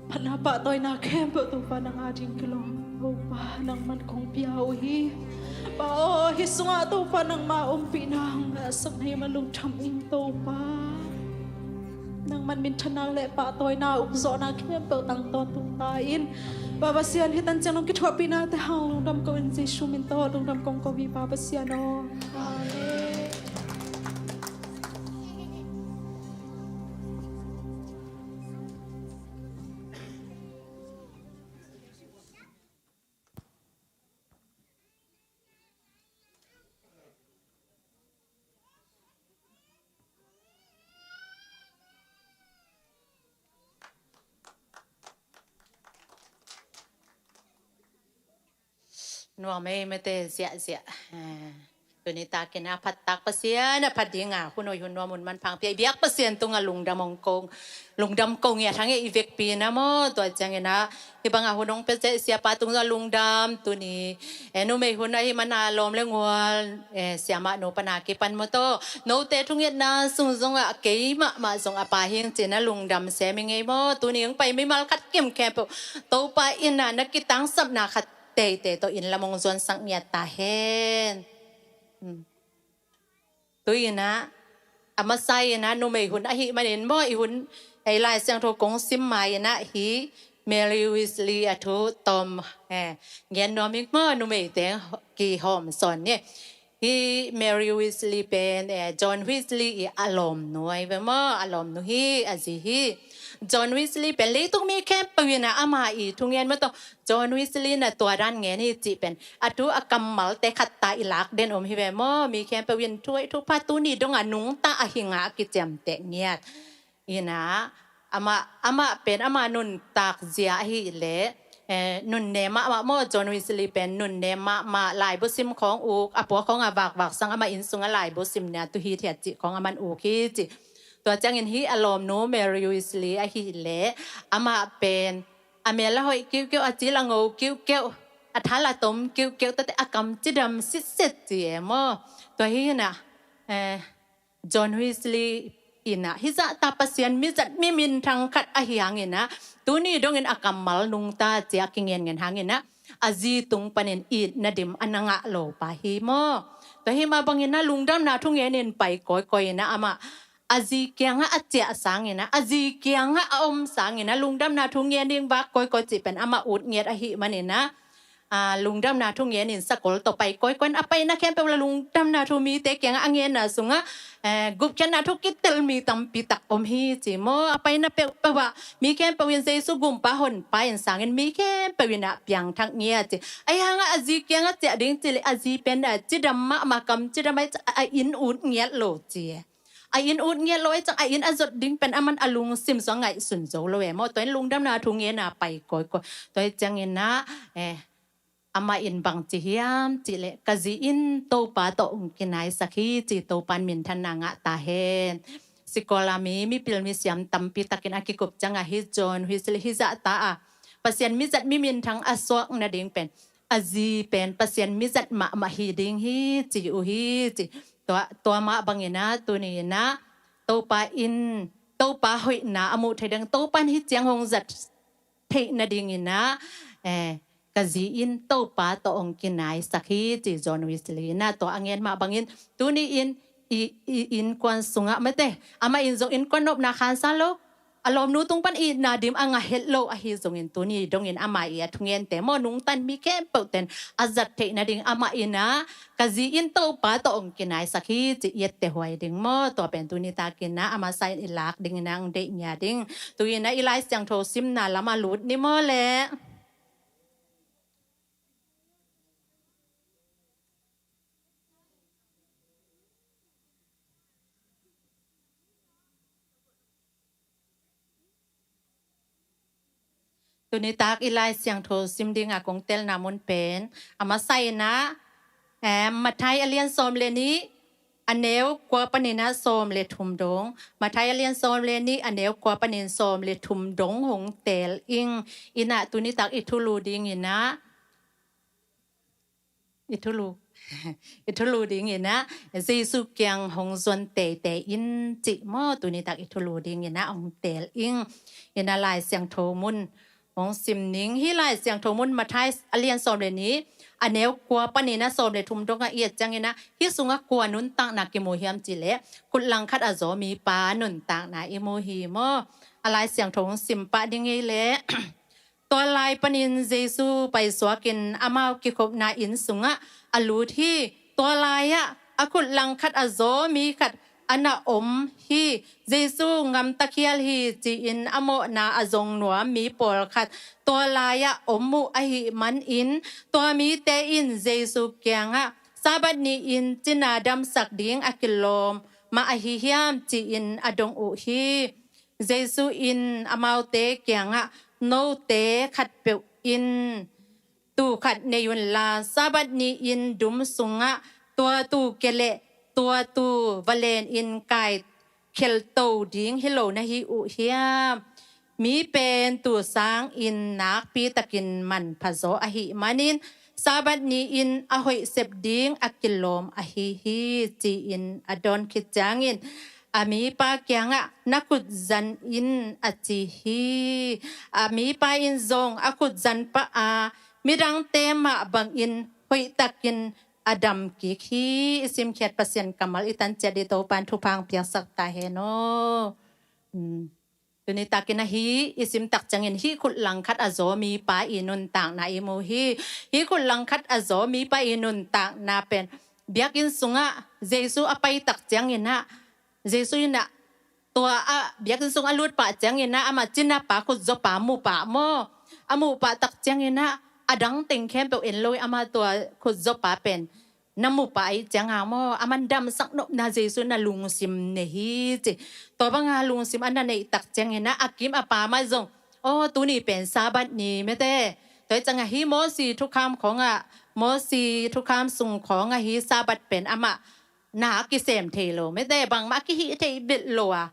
Phatna pahtawina khempeuh Topa nang ading kilawm Topa, nangman kong pia uh hi. Pa aw, hih sungah Topa nangmah ompihna hong ngahsak na hi man lungdam ing Topa. Nangman minthanna le pahtawina ukzawhna khempeuh tang tawntung ta in. Pa Pasian, hih tanciang nong kithuahpihnate hang lungdam ko in Jesu min tawh lungdam kong ko hi Pa Pasian aw. Amen. Nuam ei mate ziahziah. Eh, tuni takin a phattak Pasian a phat dinga hun hoih hun nuam hun manpha hong pia i biak Pasian tungah lungdam hong ko, lungdam ko ngiat hang ei i vekpi na maw. Tua ciangin a hih bangah hun hong pia ciah i siapa tungah lungdam. Tuni eh numei hun ahih mana lawm le ngual eh siamah nu pana kipan maw tawh note thungetna sung zongah kei mahmah zong a pa hing cina lungdam sem i ngei maw. Tuni hong pai mimal khat kim khempeuh Topa ina na kitangsapna khat teitei tawh inn lam hong zuansak ngiat ta hen. Hmm. Tu ina a masa ina numei hun ahih manin maw i hun ei Lai Siangtho kong sim ma ina hi Mary Wesley a thu tawm eh ngen nuam ing maw, numei teng kihawm sawn ni. Hi Mary Wesley pen eh John Wesley i a lawmnu ahi ve maw, a lawmnu hi a zi hi. John Wesley pen leitung mi khempeuh ina ama i thungen maw tawh John Wesley na tua dan ngen hi cih pen a thu a kammalte khatta i lak den om hi ve maw. Mi khempeuh in thu hoih thu pha tuni dongah nungta ahi ngah a kiciamteh ngiat. Ina amah, amah pen ama nuntak zia ahih leh eh nunnem mahmah maw. John Wesley pen nunnem mahmah, laibu sim khawng uk, a pua khawng a vakvak sang amah inn sungah laibu simna tu hithiat cih khawng aman uk hi cih. Tua ciangin hi a lawmnu Mary Wesley ahih leh amah pen a mel a hoih kiuhkiuh, a cil a ngo kiuhkiuh, a thal a tom kiuhkiuh, tate a kam cidam sitset ci e maw. Tua hi ina eh John Wesley ina hizahta Pasian mizat miminthang khat ahi hang ina tuni dongin a kammal nungta cia kingenngen hang ina a zi tung panin itna dim a na ngah lo pa hi maw. Tua hi mah bangin a lungdamna thungen in pai kawikawi ina amah a zi kiangah a ciah sangin a, a zi kiangah a om sangin a lungdamna thu ngen ding vak kawikawi cih pen amah ut ngiat ahih manin a, a, lungdamna thu ngen in sakol tawh pai kawikawi in a paina khempeuh la lungdamna thu mite kiangah a ngenna sungah eh gupkhiatna thu kitel mi tampi tak om hi ci maw. A paina peuhpeuh ah mi khempeuh in Jesu gumpa honpa in sangin mi khempeuh in a piangthak ngiat ci. Ahi hangah a zi kiangah ciah ding ci leh a zi pen a cidam mahmah, kam cidam ahi ciah a inn ut ngiat lo ci. A inn ut ngiat lo ahi ciang a inn a zot ding pen aman a lungsim sung a ngaihsun zo lo e maw. Tua in lungdamna thu ngen a pai kawikawi. Tua hi ciangin a eh amah in bang ci hiam cih leh ka zi in Topa tawh hong kinaisak hi ci. Topa in minthanna ngah ta hen. Sikol a mi, mipil misiam tampi takin a kikup ciangah hi John Wesley hizahta a Pasian mizat miminthang a suak nading pen a zi pen Pasian mizat mahmah hi ding hi ci uh hi ci. Tua, tua mah bangin a tuni in a Topa in, Topa hoihna a muh thei ding, Topa in hih ciang hong zat theih nadingin a eh ka zi in Topa tawh hong kinaisak hi ci John Wesley in a. Tua a ngen mah bangin tuni in i, i innkuan sungah mate, amah in zong innkuan nopna khansa lo, A lawmnu tung pan itna dim a ngah het lo ahi zongin tuni dongin amah i a thungente maw nungtan mi khempeuh ten a zat theih nading amah in ah ka zi in Topa tawh hong kinaisak hi ci i etteh huai ding maw. Tua pen tuni takin ah a masa in i lak dingin ah hong deih ngia ding. Tu-in ah i Lai Siangtho simna lam a lut ni maw leh. Tuni tak i Lai Siangtho sim ding a kong telna mun pen a masa in ah, em, Mathai a lian sawm le nih a neu kua panin ah sawm le thum dong. Mathai a lian sawm le nih a neu kua panin sawm le thum dong hong tel ing. In ah tuni tak i thulu dingin ah i thulu i thulu dingin ah Jesu kiang hong zuan teitei in cih maw. Tuni tak i thulu dingin ah hong tel ing. In ah Lai Siangtho mun hong sim ning. Hih Lai Siangtho mun Mathai a lian sawm le nih a neu kua panin ah sawm le thum dong ah i et ciangin ah hih sungah kua nuntakna kimu hiam cih leh khut langkhat a zaw mipa nuntakna i mu hi maw. A Lai Siangtho hong sim pah ding ei leh. Tua lai panin Jesu paisuakin amau kikhopna inn sungah a lut hi. Tua lai-ah a khut langkhat a zaw mi khat a na om hi. Jesu ngamta khial hi ci-in a mawhna a zong nuam mi pawlkhat tua lai-ah om uh ahih manin tua mite in Jesu kiangah Sabbath ni-in cina damsak ding a kilawm mah ahi hiam ci-in a dong uh hi. Jesu in amaute kiangah note khatpeuh in tuu khat nei unla Sabbath ni-in dum sungah tua tuu kia leh tua tuu valen in kai khelto ding hi lo na hi uh hiam? Mi pen tuu sangin nakpi takin manpha zaw ahih manin Sabbath ni-in a hoih sep ding a kilawm ahi hi ci-in a dawn khit ciangin a mipa kiangah na khut zan in a ci hi. A mipa in zong a khut zan pah a midangte mah bangin hoihtakin a dam kik hi. I simkhiat Pasian kammal i tan ciat dih Topan thupha hong piaksak ta hen aw. Tuni takin ahi i simtak ciangin hih khut langkhat a zaw mipa i nuntakna i mu hi. Hih khut langkhat a zaw mipa i nuntakna pen biakinn sungah Jesu a paitak ciangin ah Jesu in ah tua a biakinn sung a lut pah ciangin ah amah cinapa khut zawpa mu pah maw. A muh pah tak ciangin ah a dang teng khempeuh en lo i amah tua khut zawpa pen na mu pah ahih cianga maw a man damsak nopna Jesu na lungsim nei hi ci. Tua banga lungsim a na neih tak ciangin ah a kim a pa mah zong aw tuni pen Sabbath ni mete. Tua hi cianga hi Mosi thukham khawngah Mosi thukham sung khawngah hi Sabbath pen amah na a kisem thei lo mete bangmah a kihih thei belh lo a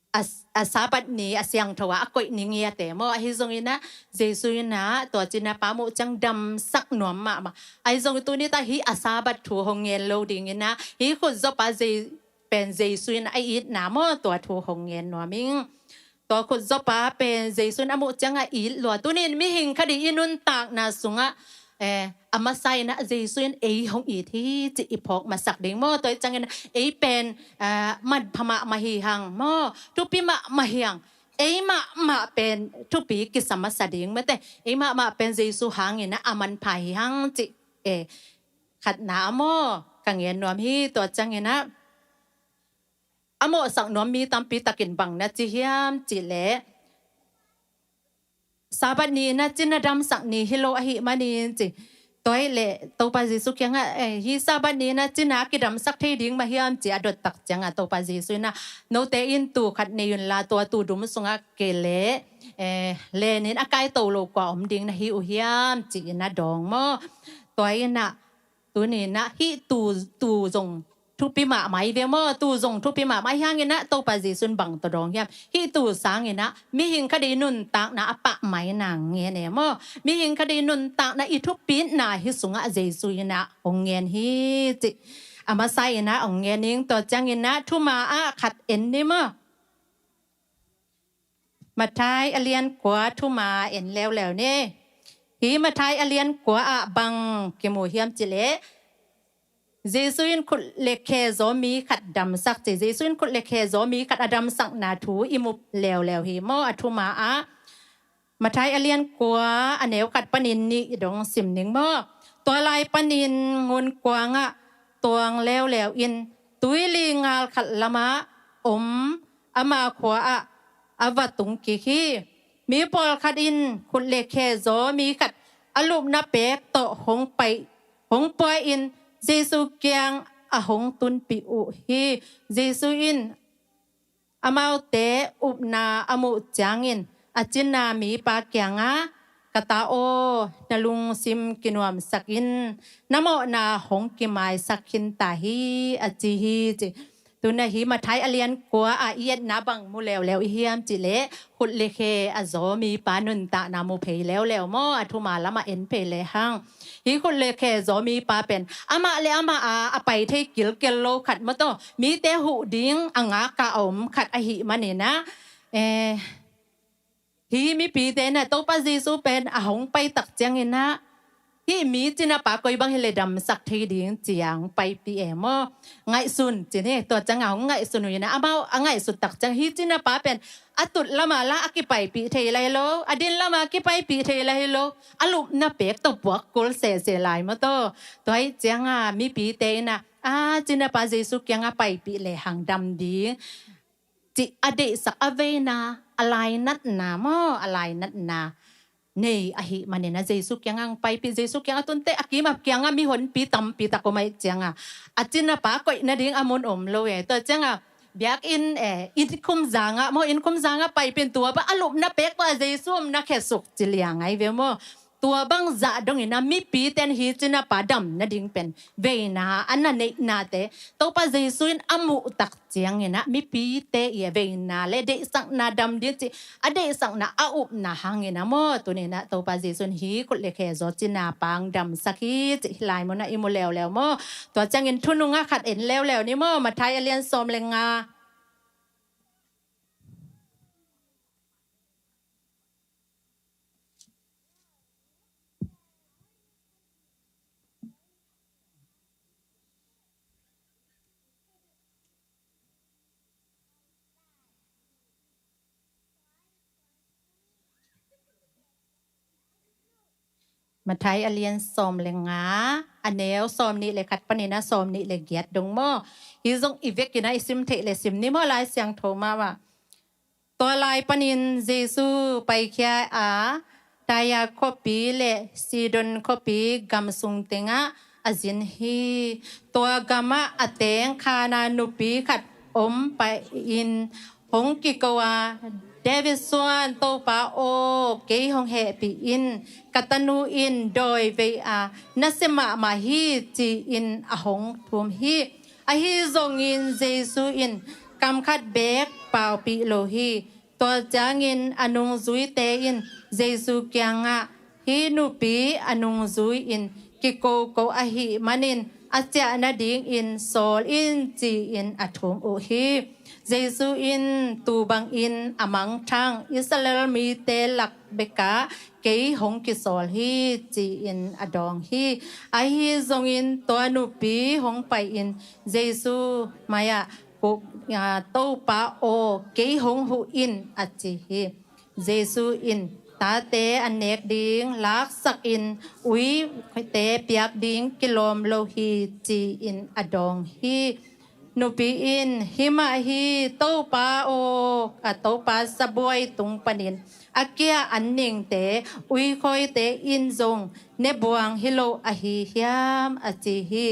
a, a Sabbath ni a siangtho ah a koih ni ngiate maw. Ahi zongin ah Jesu in ah tua cinapa muh ciang damsak nuam mahmah. Ahi zongin tuni ta hi a Sabbath thu hong ngen lo dingin ah hi khut zawpa Je- pen Jesu in a itna maw tua thu hong ngen nuam ing. Tua khut zawpa pen Jesu in a muh ciang a it lua. Tunin mihing khat i nuntakna sungah eh, a masa in ah Jesu in ei hong it hi ci i phawk masak ding maw. Tua hi ciangin ei pen eh, manpha mahmah hi hang maw. Thupi mahmah hi hang. Ei mahmah pen thupi kisa masa ding mete. Ei mahmah pen Jesu hangin ah a manpha hi hang ci eh, khatna a maw ka ngen nuam hi. Tua ciangin ah a mawhsak nuam mi tampi takin bang na ci hiam cih leh Sabbath ni in ah cina damsak ni hi lo ahih manin ci. Tua hi leh Topa Jesu kiangah eh, hi Sabbath ni in ah cina kidamsak thei ding mah hiam ci a dot tak ciangah Topa Jesu in ah note in tuu khat nei unla tua tuu dum sungah kei leh eh, lenin a kaito lo kua om ding na hi uh hiam ci-in a dawng maw. Tua in ah Tuni in ah hih tuu, tuu zong thupi mahmah hi ve maw. Tuu zong thupi mahmah hi hangin ah Topa Jesu in bang tawh dawng hiam. Hih tuu sangin ah mihing khat i nuntakna a pah mai nang ngen e maw. Mihing khat i nuntakna i thupitna hih sungah Jesu in ah hong ngen hi ci. A masa in ah hong ngen ing. Tua ciangin ah thuma ah khat en ni maw. Mathai a lian kua thuma en leuleu ni. Hi Mathai a lian kua ah bang kimu hiam cih leh Jesu in khut le khe zaw mi khat damsak ci. Jesu in khut le khe zaw mi khat a damsakna thu i mu leuleu hi maw. A thuma ah Matthai a lian kua a neu khat panin nih i dong sim ning maw. Tua lai panin ngun kuangah tuang leuleu in tuili ngal khat lamah om ama khua ah a va tung kik hi. Mi pawlkhat in khut le khe zaw mi khat a lupna pek tawh hong pai, hong pua in Jesu kiang a hong tunpih uh hi. Jesu in amaute upna a muh ciangin a cina mipa kiangah, "Ka ta aw, na lungsim kinuamsak in, na mawhna hong kimaisak khin ta hi," a ci hi ci. Tuna hi Matthai a lian kua a i etna bang mu leuleu i hiam cih leh, khut le khe a zaw mipa nuntakna mu phei leuleu maw, a thuma lamah en phei lehang. Hi khut le khe zaw mipa pen amah le amah a, a pai thei kilkel lo khat maw taw, mite huh ding a ngak a om khat ahih manin ah, eh, hi mipite in ah Topa Jesu pen a hong pai tak ciangin ah, hih mi cinapa koi bang hi leh damsak thei ding ci-a hong paipih e maw. Ngaihsun ci ni, tua ciangah hong ngaihsun uh in ah, amau a ngaihsut tak ciang hih cinapa pen a tut lamah lah a kipaipih thei lai lo, a din lamah a kipaipih thei lai lo, a lupna pek tawh puak kul sese lai maw taw. Tua ahih ciangah mipite in ah, a cinapa Jesu kiangah paipih lehang dam ding cih a deihsak a veina, a lainatna maw, a lainatna nei ahih manin ah Jesu kiangah hong paipih. Jesu kiangah tun teh a kim a kiangah mihonpi tampi tak om ahih ciangah a cinapa koih nading a mun om lo e. Tua ciangah biakinn, eh, inn khumzangah maw, inn khumzangah paipih in tua bang a lupna pek tawh Jesu omna khesuk ci liang ai ve maw. Tua bang zah dongin ah mipite in hi cinapa dam nading pen veina a na neihnate Topa Jesu in a muh tak ciangin ah mipite i a veina le deihsakna dam ding cih a deihsakna a upna hangin ah maw, tuni in ah Topa Jesu in hi khut le khe zaw cinapa hong damsak hi cih hih lai munah i mu leuleu maw. Tua ciangin thunung ah khat en leuleu ni maw, Matthai a lian sawm le nga. Matthai a lian sawm le nga, a neu sawm nih le khat panin ah sawm nih le giat dong maw. Hi zong i vekin ah i sim theih le sim ni maw, Lai Siangtho mahmah. Tua lai panin Jesu paikhia a, Tyre khuapi le Sidon khuapi gam sung tengah a zin hi. Tua gamah a teng Kanaan nupi khat om pai-in hong kiko a, "David suan Topa aw, kei hong hehpih in, ka tanu in dawi vei a nasia mahmah hi," ci-in a hong thum hi. Ahi zongin Jesu in kam khat beek paupih lo hi. Tua ciangin a nungzuite in Jesu kiangah, "Hih nupi a nungzui-in kikoko ahih manin a ciah nadingin sawl in," ci-in a thum uh hi. Jesu in, "Tuu bangin a mangthang Israel mite lak bekah kei hong kisawl hi," ci-in a dawng hi. Ahi zongin tua nupi hong pai-in Jesu mai-ah, "Ko, a, Topa aw, kei hong huh in," a ci hi. Jesu in, "Tate an nek ding laksakin uite piak ding kilawm lo hi," ci-in a dawng hi. Nupi in, "Hi mah hi, Topa aw, a Topa sabuai tung panin a kia an ningte uikhawite in zong ne buang hi lo ahi hiam?" a ci hi.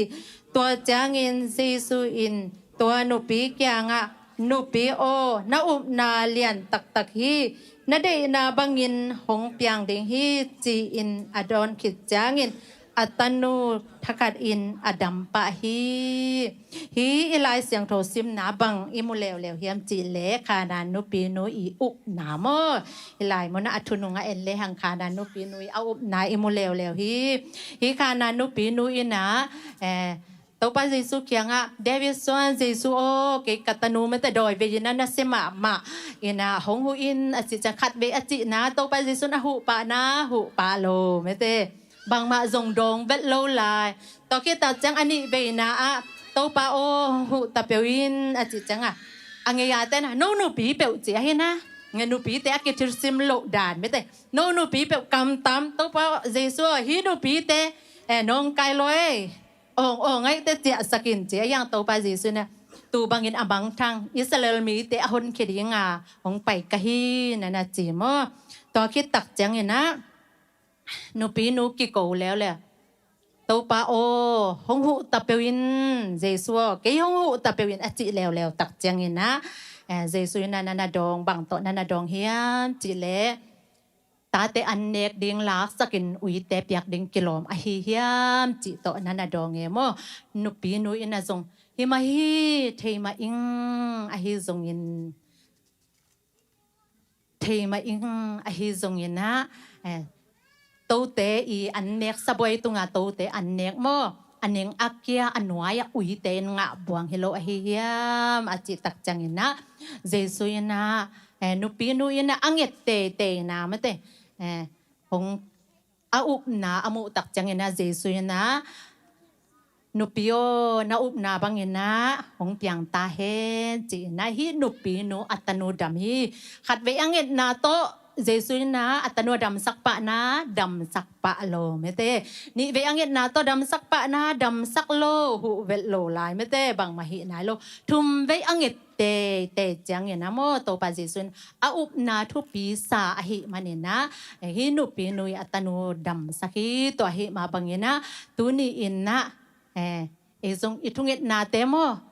Tua ciangin Jesu in tua nupi kiangah, "Nupi aw, na upna lian taktak hi, na deihna bangin hong piang ding hi," ci-in a dawn khit ciangin a tanu thakhatin a dam pah hi. Hih i Lai Siangtho simna bang i mu leuleu hiam cih leh Kanaan nupinu i upna maw. Hih lai munah a thunung ah en lehang Kanaan nupinu i a upna i mu leuleu hi. Hih Kanaan nupinu in ah, eh, Topa Jesu kiangah, "David suan Jesu aw, kei ka tanu mete dawi vei-in a nasia mahmah in ah hong huh in," a cih ciang khatvei a cihna, Topa Jesu in a huh pah na, huh pah lo mete. Bangmah zong dawng vet lo lai. Tua khit tak ciang a nih veina ah, Topa aw, hong huh ta peuh in, a cih ciangah, a ngei a ten ah, no nupi peuh ci ahi na. Nge nupite a kithirsim loh dan mete. No nupi peuh kamtam, Topa aw, Jesu aw, hih nupite, eh, nawngkai lo ei. Awng, awng, ngaihte ciahsak in ci a hiang Topa Jesu in ah, tu bangin a mangthang Israel mite a honkhia dinga hong pai ka hi, na na ci maw. Tua khit tak ciangin ah, nupinu kiko leuleu. Topa aw, hong huh ta peuh in, Jesu aw, kei hong huh ta peuh in, a cih leuleu tak ciangin ah, eh, Jesu in ah, na na dawng, bang tawh na na dawng hiam cih leh, tate an nek ding laksakin uite piak ding kilawm ahi hiam cih tawh na na dawng e maw. Nupinu in ah zong, hi mah hi, thei mah ing, ahi zongin, thei mah ing, ahi zongin ah, eh, tote i an nek, sabuai tunga tote an nek maw, a ning a kia a nuai-ah uite in ngah buang hi lo ahi hiam, a cih tak ciangin ah, Jesu in ah, eh, nupinu in ah a nget teitei na mete, eh, hong a upna a muh tak ciangin ah, Jesu in ah, nupi aw, na upna bangin ah hong piang ta hen, ci-in ah, hih nupinu a tanu dam hi. Khatvei a ngetna tawh Jesu in ah a tanu a damsak pah na, damsak pah lo mete. Nihvei a ngetna tawh damsak pah na, damsak lo, huh vet lo lai mete, bangmah hih nai lo. Thumvei a nget teitei ciangin ah maw, Topa Jesu in a upna thupi sa ahih manin ah, eh, hih nupinu i a tanu damsak hi. Tua ahih mah bangin ah, tuni in ah, eh, ei zong i thungetnate maw,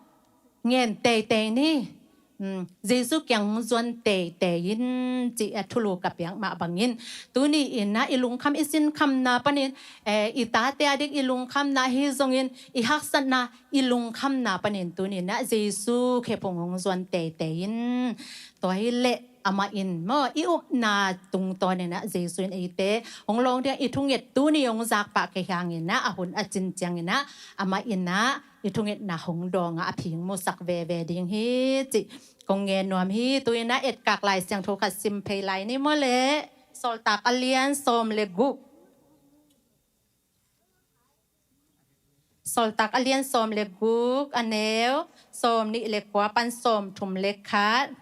ngen teitei ni. Hmm, Jesu kiang hong zuan teitei in, ci a thulu ka piak mah bangin, tuni in ah i lungkham i sinkhamna panin, eh, i tate a ding i lungkhamna ahi zongin, i haksatna, i lungkhamna panin tuni in ah Jesu khephung hong zuan teitei in. Tua hi leh amah in maw, i upna tungtawn in ah Jesu in eite hong lawng ding, i thunget tuni hong zak pah kei hi hangin ah, a hun a cin ciangin ah, amah in ah i thungetna hong dawng a, a phingmusak veve ding hi, cih kong ngen nuam hi. Tu in ah etkak Lai Siangtho khat sim phei lai ni maw leh. Sawltak a lian sawm le guk. Sawltak a lian sawm le guk, a neu sawm nih le kua pan sawm thum le khat.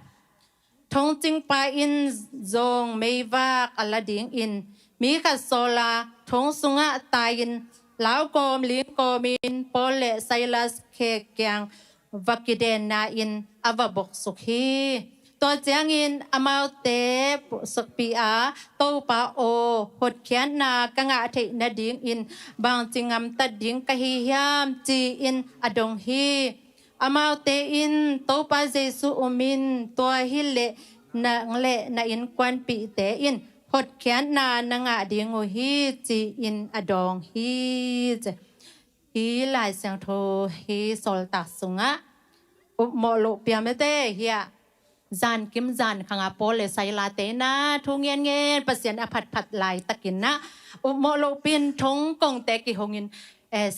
Thongcingpa in zong meivak a la dingin, mi khat sawla thong sungah tai-in, lau kawm ling kawmin Paul le Silas khe kiang va kidenna in a va boksuk hi. Tua ciangin amaute puhsukpi a, Topa aw, hotkhiatna ka ngah theih nadingin bangci ngamtat ding ka hi hiam, ci-in a dong hi. Amaute in, Topa Jesu um in, tua hi leh nang le na innkuanpihte in hotkhiatna na ngah ding uh hi, ci-in a dawng hi. Hih Lai Siangtho, hih sawltak sungah upmawh loh pi a mete hi a, zankim zankhang a Paul le Silas te in ah thu ngenngen, Pasian a phatphat laitakin ah, upmawh loh pi in thong kongte kihongin, eh,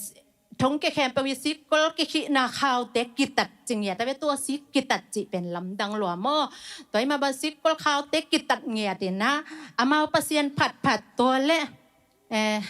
thong kia khempeuh i sikkol kikhihna khaute kitat ci ngiat a ve. Tua sik kitat cih pen lamdang lua maw. Tua ahih mah bang sikkol khaute kitat ngiat in ah, amau Pasian phatphat, tua leh, eh,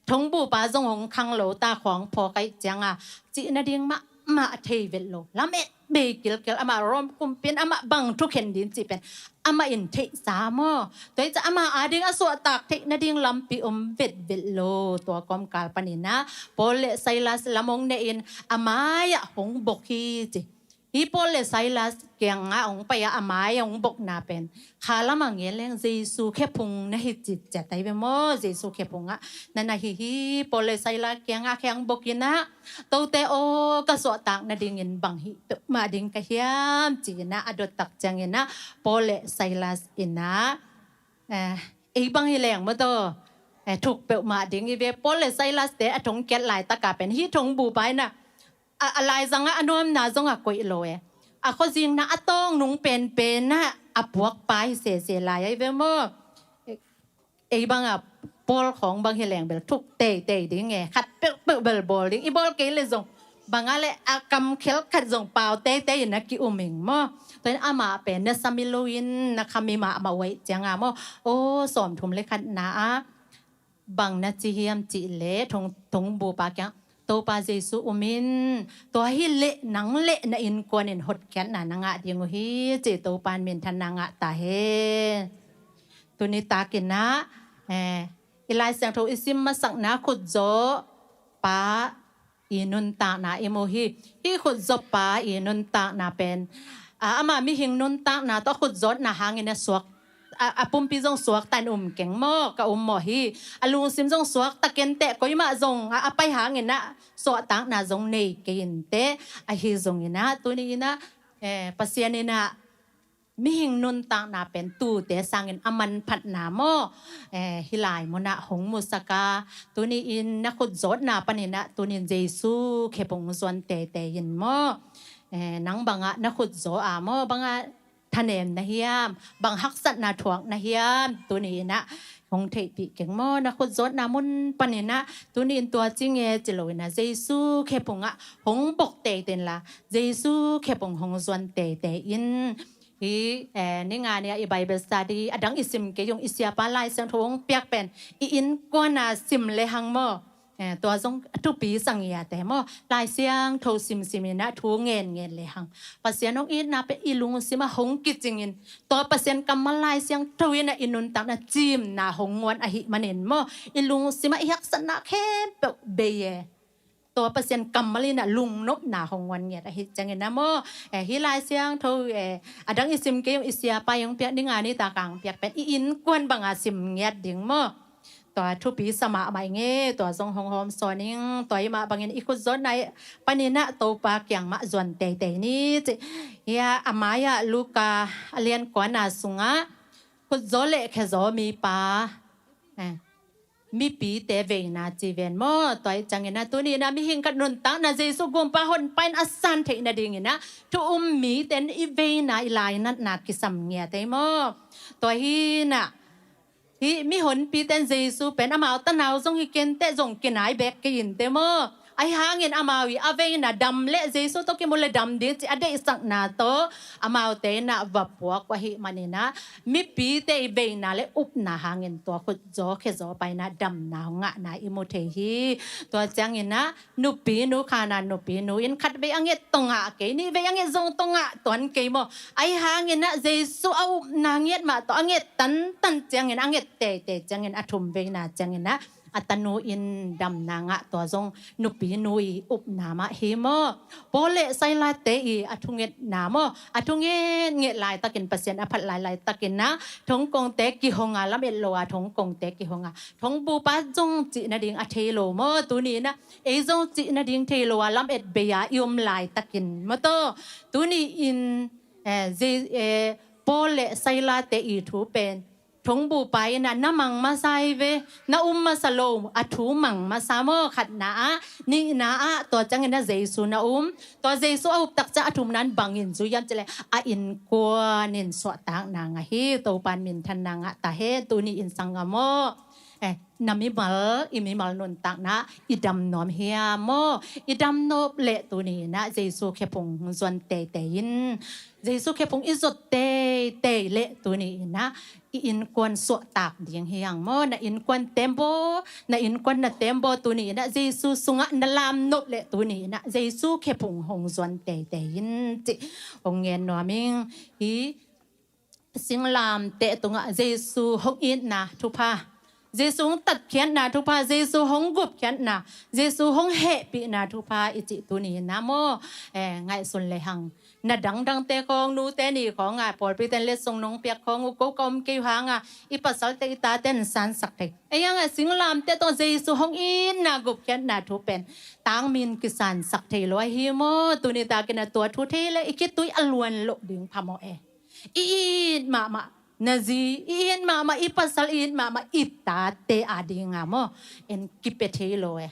thongbupa zong hong khang lo ta, khawng phawk ahih ciangin, cih nading mahmah thei vet lo. Lamet bei kilkel, amah Rom kumpi in amah bang thukhen ding cih pen amah in theihsa maw. Tua ahih ciangin amah ading a suahtak theih nading lampi om vetvet lo. Tua kawmkal panin ah Paul le Silas lam hong nehin a mai-ah hong bok hi ci. Hih Paul le Silas kiangah hong pai-a a mai-ah hong bokna pen kha lamah ngen leng Jesu khephung na hi citciat ahi ve maw. Jesu khephung ah na na hi hi. Paul le Silas kiangah khe hong bok in ah, tote aw, ka suahtak nadingin bang hih peuhmah ding ka hiam, ci-in ah a dot tak ciangin ah Paul le Silas in ah, eh, ei bang hi leng maw taw, eh, thuk peuhmah ding hi ve. Paul le Silas te a thong kiat laitak a pen hih thongbupa in ah, a, a laizang ah a nuamna zong a koih lo e. A khuazingna a tawng nung penpen ah a puakpa hi sese lai ahi ve maw. Ei bang a Paul khawng bang hi leng bel thuk teitei ding e. Khat peuhpeuh bel bawl ding. I bawl kei leh zong bang a leh a kam khelkhat zong pau teitei in a ki-um ing maw. Tua in amah pen na sa mi lo in na kha mi mahmah uh ahih ciangin maw. Aw, sawmthum le khatna ah Bang na ci hiam cih leh thong, thongbupa kiang, Topa Jesu um in, tua hi leh nang leh na innkuan in hotkhiatna na ngah ding uh hi, ci Topa in minthanna ngah ta hen. Tuni takin ah, eh, i Lai Siangtho i sim masakna khutzaw pa i nuntakna i mu hi. Hih khutzaw pa i nuntakna pen, a, ama mihing nuntakna tawh a khutzawtna hangin a suak, a, a pumpi zong suakta in um keng maw, ka um mawh hi. A lungsim zong suakta kenteh, koimah zong a, a pai hangin ah suahtakna zong nei kei inteh. Ahi zongin ah tuni in ah, eh, Pasian in ah mihing nuntakna pen tuute sangin a manphatna maw, eh, hih lai munah hong musak a, tuni in na khutzawtna panin ah tuni in Jesu khephung zuan teitei in maw. Eh, nang bangah na khutzaw a maw, bangah thanem na hiam, bang haksatna thuak na hiam, tuni in ah hong theihpih keng maw. Na khutzawtna mun panin ah tuni in tua ci nge ci lo in ah Jesu khephung ah hong bok teitei inla, Jesu khephung hong zuan teitei in. Hih, eh, ni nga ni-a i Bible study a dang i sim kei ung, i siapa Lai Siangtho hong piak pen i innkuan a sim lehang maw, eh, tua zong a thupi sa ngiat e maw. Lai Siangtho simsim in ah thu ngen ngen lehang Pasian hong itna pen i lungsim ah hong kicing in, tua Pasian kammal Lai Siangtho in ah i nuntakna cimna hong guan ahih manin maw, i lungsim ah i haksatna khempeuh bei e. Tua Pasian kammal in ah lungnopna hong guan ngiat ahih ciangin ah maw, eh, hih Lai Siangtho, eh, a dang i sim kei ung, i siapa hong piak ni nga ni tak a hong piak pen i innkuan banga sim ngiat ding maw. Tua thupi sa mahmah ing e, tua zong hong hawmsawn ing. Tua hi mah bangin i khutzawtna panin ah Topa kiang mah zuan teitei ni ci. Hia a mai-ah Luka a lian kuana sungah khutzaw le khezaw mipa, eh, mipite veina ci ven maw. Tua ahih ciangin ah tuni in ah mihing khat nuntakna Jesu gumpa honpa in a san theih nadingin ah thu um mite in i veina, i lainatna kisam ngiat e maw. Tua hi in ah hih mihonpite in Jesu pen amau tanau zong hi kenteh, zong kinai bek kei inteh maw. Ahi hangin amau i a veina dam le Jesu tawh kimu le dam ding ci a deihsakna tawh amaute in ah va puak uh ahih manin ah mipite i veina le upna hangin tua khutzaw khezaw pa in ah damna hong ngahna i mu thei hi. Tua ciangin ah nupinu khana nupinu in khatvei a nget tawh ngah kei, nihvei a nget zong tawh ngah tuan kei maw. Ahi hangin ah Jesu a upna ngiat mah tawh a nget tantan ciangin, a nget teitei ciangin, a thumveina ciangin ah a tanu in damna ngah, tua zong nupinu i upna mah hi maw. Paul le Silas-te i a thungetna maw, a thunget nget laitakin, Pasian a phat lai laitakin ah thongkongte kihong a, lamet lo a thongkongte kihong a, thongbupa zong cih nading a thei lo maw. Tuni in ah ei zong cih nading thei lo a lamet bei a i om laitakin maw, tuni in, eh, Je-, eh, Paul le Silas-te i thu pen thongbupa in ah na mang masa hi ve, na um masa lo, a thu mang masa maw. Khatna ah, nihna ah tua ciangin ah Jesu na um. Tua Jesu a up tak ciang a thumna in bangin zui hiam cih leh a innkuan in suahtakna ngah hi. Topa in minthanna ngah ta hen. Tuni in sanggam aw, eh, na mimal, i mimal nuntakna i dam nuam hiam maw? I dam nop leh tuni in ah Jesu khephung zuan teitei in. Jesu khephung i zuat teitei leh tuni in ah i innkuan suahtak ding hi hang maw. Na innkuan tembaw, na innkuan na tembaw tuni in ah Jesu sungah na lam nop leh tuni in ah Jesu khephung hong zuan teitei in cih hong ngen nuam ing. Hih singlamteh tungah Jesu hong itna thupha, Jesu hong tatkhiatna thupha, Jesu hong gupkhiatna, Jesu hong hehpihna thupha i cih tuni in ah maw, eh, ngaihsun lehang. Na dangdangte khawng, nute ni khawng a, pawlpite in letsong nong piak khawng uh, ko ka om kei uh hang a, i pasalte i tate in sansak thei. Ei hang a singlamteh tungah Jesu hong itna gupkhiatna thu pen tangmin kisansak thei lo ahi maw. Tuni takin ah tua thu thei leh i khitui a luan loh ding phamawh e. I it mahmah na zi, i it mahmah i pasal, i it mahmah i tate a ding a maw, en kipia thei lo e.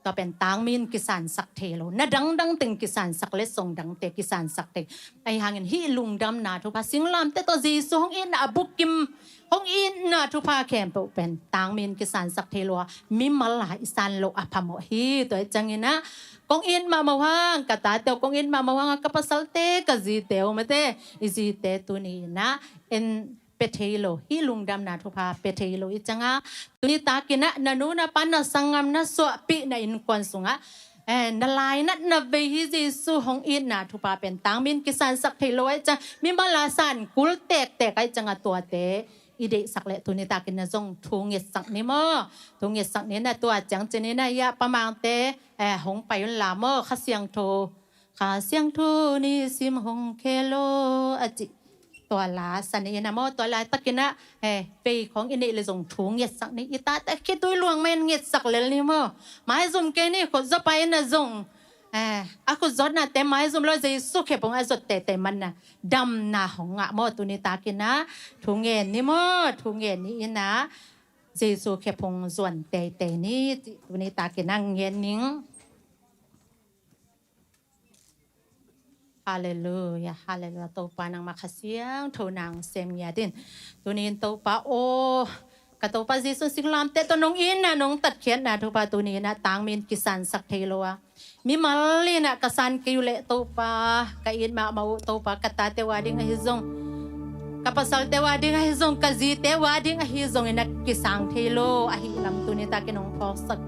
Tua pen tangmin kisansak thei lo. Na dangdang teng kisansak, letsong dangte kisansak thei. Ahi hangin hih lungdamna thupha, singlamteh tawh Jesu hong itna a bukim, hong itna thupha khempeuh pen tangmin kisansak thei lo a, mimal a i san loh a phamawh hi. Tua hi ciangin ah kong it mahmah uh hang, ka tate uh kong it mahmah uh hang a, ka pasalte, ka zite uh mate, i zite tuni in ah en pia thei lo, hih lungdamna thupha pia thei lo i ciangah, tuni takin ah na nu na pa, na sanggam, na suahpih, na innkuan sungah, eh, na lainatna vei hi Jesu hong itna thupha pen tangmin kisansak thei lo ahih ciang, mimal a san kul tektek ahih ciangah tuate i deihsak leh tuni takin ah zong thu ngetsak ni maw? Thu ngetsak ni na, tua ciang cin in ah, ya Pa Mangte, eh, hong pai un la maw, Kha Siangtho, Kha Siangtho nisim hong khel lo a cih tua la san in ah maw, tua laitakin ah, eh, vei khawng i neih leh zong thu ngetsak ni. I tate khitui luang mah in ngetsak lel ni maw? Maizum kei ni, khut zawpa in ah zong, eh, a khut zawtnate maizum lo, Jesu khephung a zawt teitei man ah damna hong ngah maw? Tuni takin ah thu ngen ni maw? Thu ngen ni in ah Jesu khephung zuan teitei ni cih tuni takin ah ngen ning. Halleluia, halleluia. Topa nangmah Kha Siangtho nang sem ngiat in. Tuni in Topa aw, ka Topa Jesu singlamteh tawh nong itna, nong tatkhiatna thupha tuni in ah tangmin kisansak thei lo a, mimal in ah ka san kei uh leh Topa, ka it mahmah uh Topa, ka tate uh a ding ahi zong, ka pasalte uh a ding ahi zong, ka zite uh a ding ahi zongin ah kisang thei lo ahih lam tuni takin hong phawksak.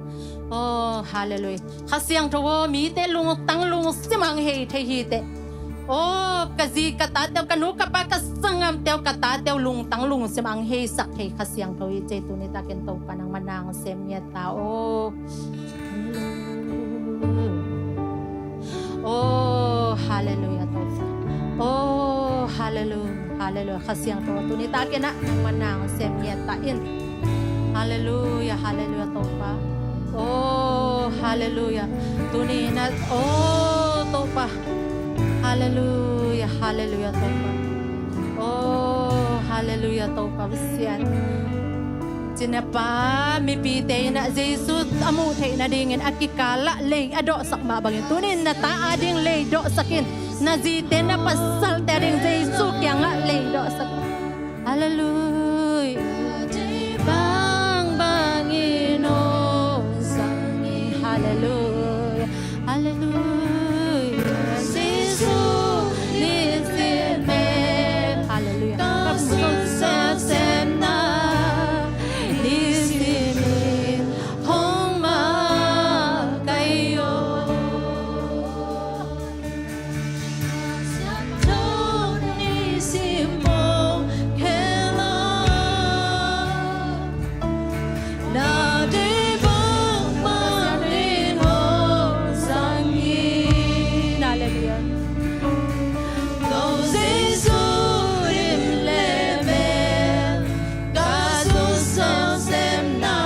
Oh, halleluia. Kha Siangtho aw, mite lungtang lungsim ah hong hei thei hi teh. Oh, ka zi ka tate uh, ka nu ka pa, ka sanggamte uh, ka tate uh lungtang lungsim ah hong heisak thei Kha Siangtho hi ci-in tuni takin Topa nangmah nang sem ngiat ta aw. Oh, halleluia Topa. Oh, halleluia, halleluia. Kha Siangtho tuni takin ah nangmah nang sem ngiat ta in. Halleluia, halleluia Topa. Oh, halleluia. Tuni in ah, oh Topa. Halleluia, halleluia Topa. Oh, halleluia Topa Pasian. Cina pa, mipite in ah Jesu a muh theih nadingin a kikal ah lei a dawhsak mah bangin tuni in na ta a ding lei dawhsak in, na zite na pasalte a ding Jesu kiangah lei dawhsak. Halleluia. Bangbangin hong zang hi. Halleluia. Halleluia. Jesu nisim in. Halleluia. Ka muh sawm semna nisim in hong makaih aw. Ka sung sawm semna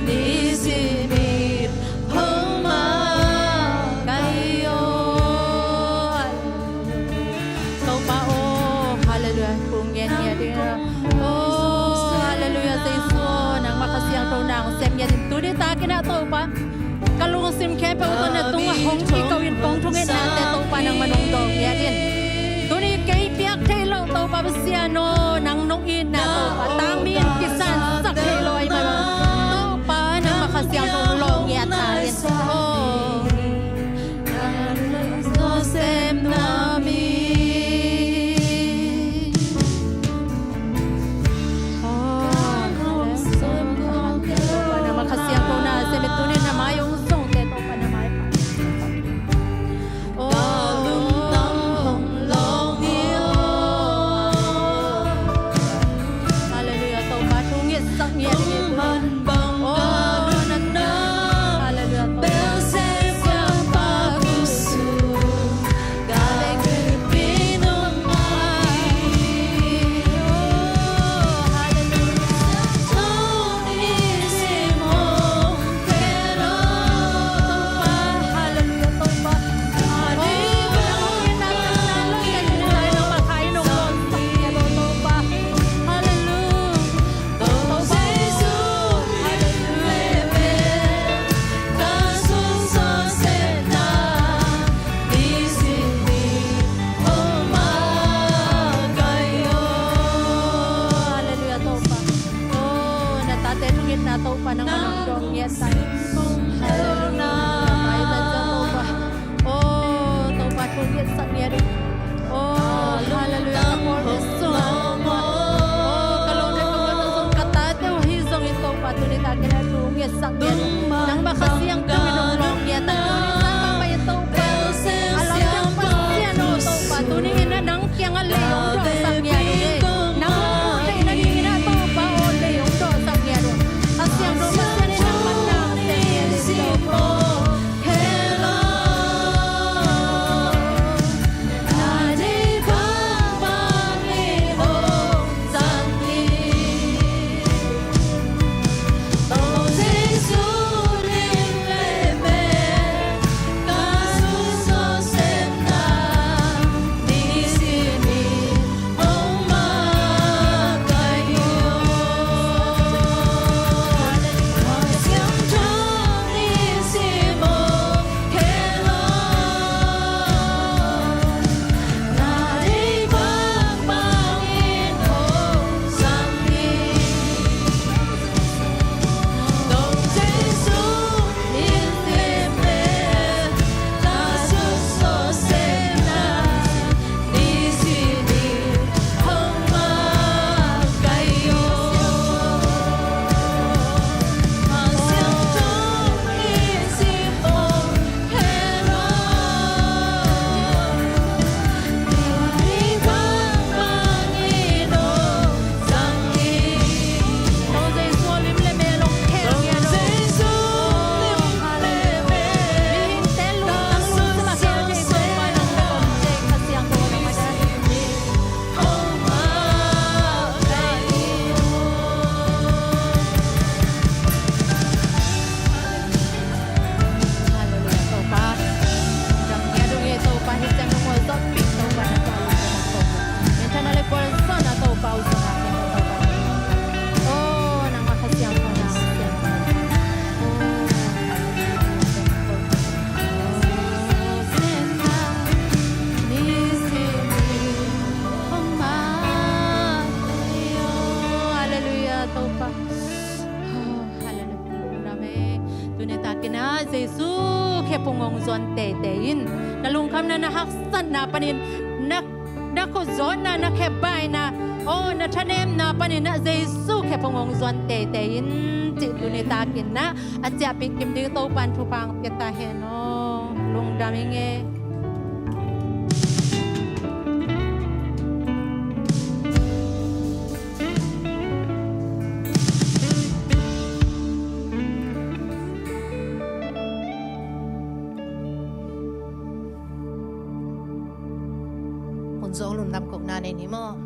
nisim in hong makaih aw. Topa aw, halleluia, thu ngen ngiat ding. Oh, halleluia, Jesu aw, nangmah Kha Siangtho nang sem ngiat in tuni takin ah Topa. Ka lungsim khempeuh tawh na tungah hong kiko in kong thungetnate Topa nangmah nong dawng ngiat in. Tuni kei piak thei lo Topa Pasian aw, nang nong itna Topa tangmin kisansak thei lo ahih manin Topa nangmah Kha Siangtho lawng ngiat ta in. Oh. Halleluia, Topa thu ngetsak ngiat ding hi. Bang bang ka nunna, halleluia, Topa. Belsem Siapa ku sung, ka vekpi nong makaih. Oh, halleluia. Tuni simong kero. Topa, halleluia, Topa. Oh, halleluia, Topa. Halleluia. Halleluia, Topa. Oh, na tate thungetna Topa nangmah nong dawng ngiat ta in. Halleluia, Topa. Oh, Topa thungetsak ngiat in. Oh, halleluia, Topa. Jesu khe phung hong zuan teitei in. Na lungkhamna, na haksatna panin, na, na khutzawtna, na khebaina, aw, na thanemna panin ah Jesu khe phung hong zuan teitei in, cih tuni takin ah a ciahpih kim ding Topan thupha hong pia ta hen aw. Lungdam ing e. Hun zawh lungdam kohna nei ni maw?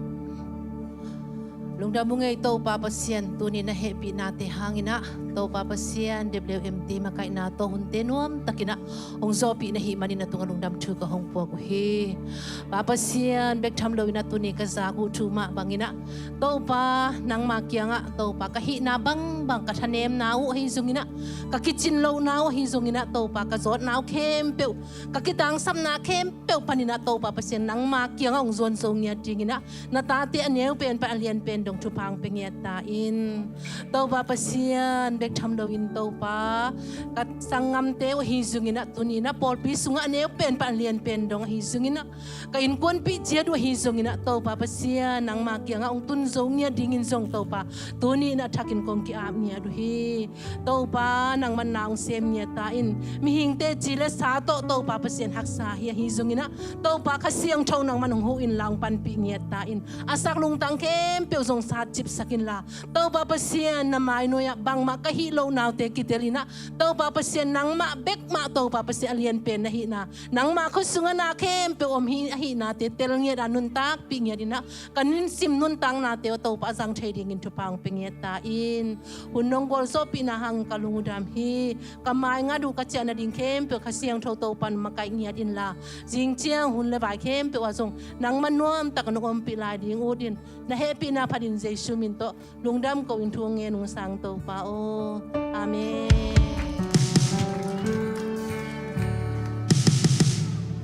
Lungdam ung ei Topa Pasian, tuni na hehpihnate hangin ah Topa Pasian, W M T makaihna tawh hunte nuamtakin ah hong zawhpih na hih manin na tungah lungdam thu ka hong puak uh hi. Pa Pasian, bek tham loin ah tuni ka zak uh thu mah bangin ah Topa, nangma kiangah Topa, ka hihna bangbang, ka thanemna uh ahi zongin ah, ka kicin lohna uh ahi zongin ah Topa, ka zawtna uh khempeuh, ka kitangsapna khempeuh panin ah Topa Pasian, nangma kiangah hong zuan zo ngiat dingin ah na tate a neu pen pan a lian pen dong thupha hong pia ngiat ta in. Topa Pasian, bek tham loin Topa, ka sanggamte uh ahi zongin ah, tuni na pawlpi sungah a neu pen pan a lian pen dong ahi zongin ah, ka innkuanpih ciat uh ahi zongin ah Topa Pasian, nangma kiangah hong tun zo ngiat dingin zong Topa, tuni in ah thakin kong ki-ap ngiat uh hi. Topa, nangman na hong sem ngiat ta in. Mihingte ci le sa tawh Topa Pasian haksa hi, ahi zongin ah Topa Kha Siangtho nangman hong huh inla hong panpih ngiat ta in. A sak lungtang khempeuh zong satcipsak inla, Topa Pasian, na mainuai ah bangmah ka hih loh naute kitel in ah, Topa Pasian, nangmah bek mah Topa Pasian a lian pen na hihna, nangma khut sungah na khempeuh om hi, ahihnate tel ngiat a, nuntakpih ngiat in ah, ka nisim nuntaknate uh Topa a zang thei dingin thupha hong pia ngiat ta in. Hun nong gualzawhpihna hangin ka lung uh dam hi. Ka maingat uh, ka ciah nading khempeuh Kha Siangtho Topan makaih ngiat inla, zing ciang hun le vai khempeuh ah zong nangman nuamtak nong ompih lai ding ut in. Na hehpihna phatin Jesu min tawh lungdam ko-in thu ngen ung, Sang Topa aw. Amen.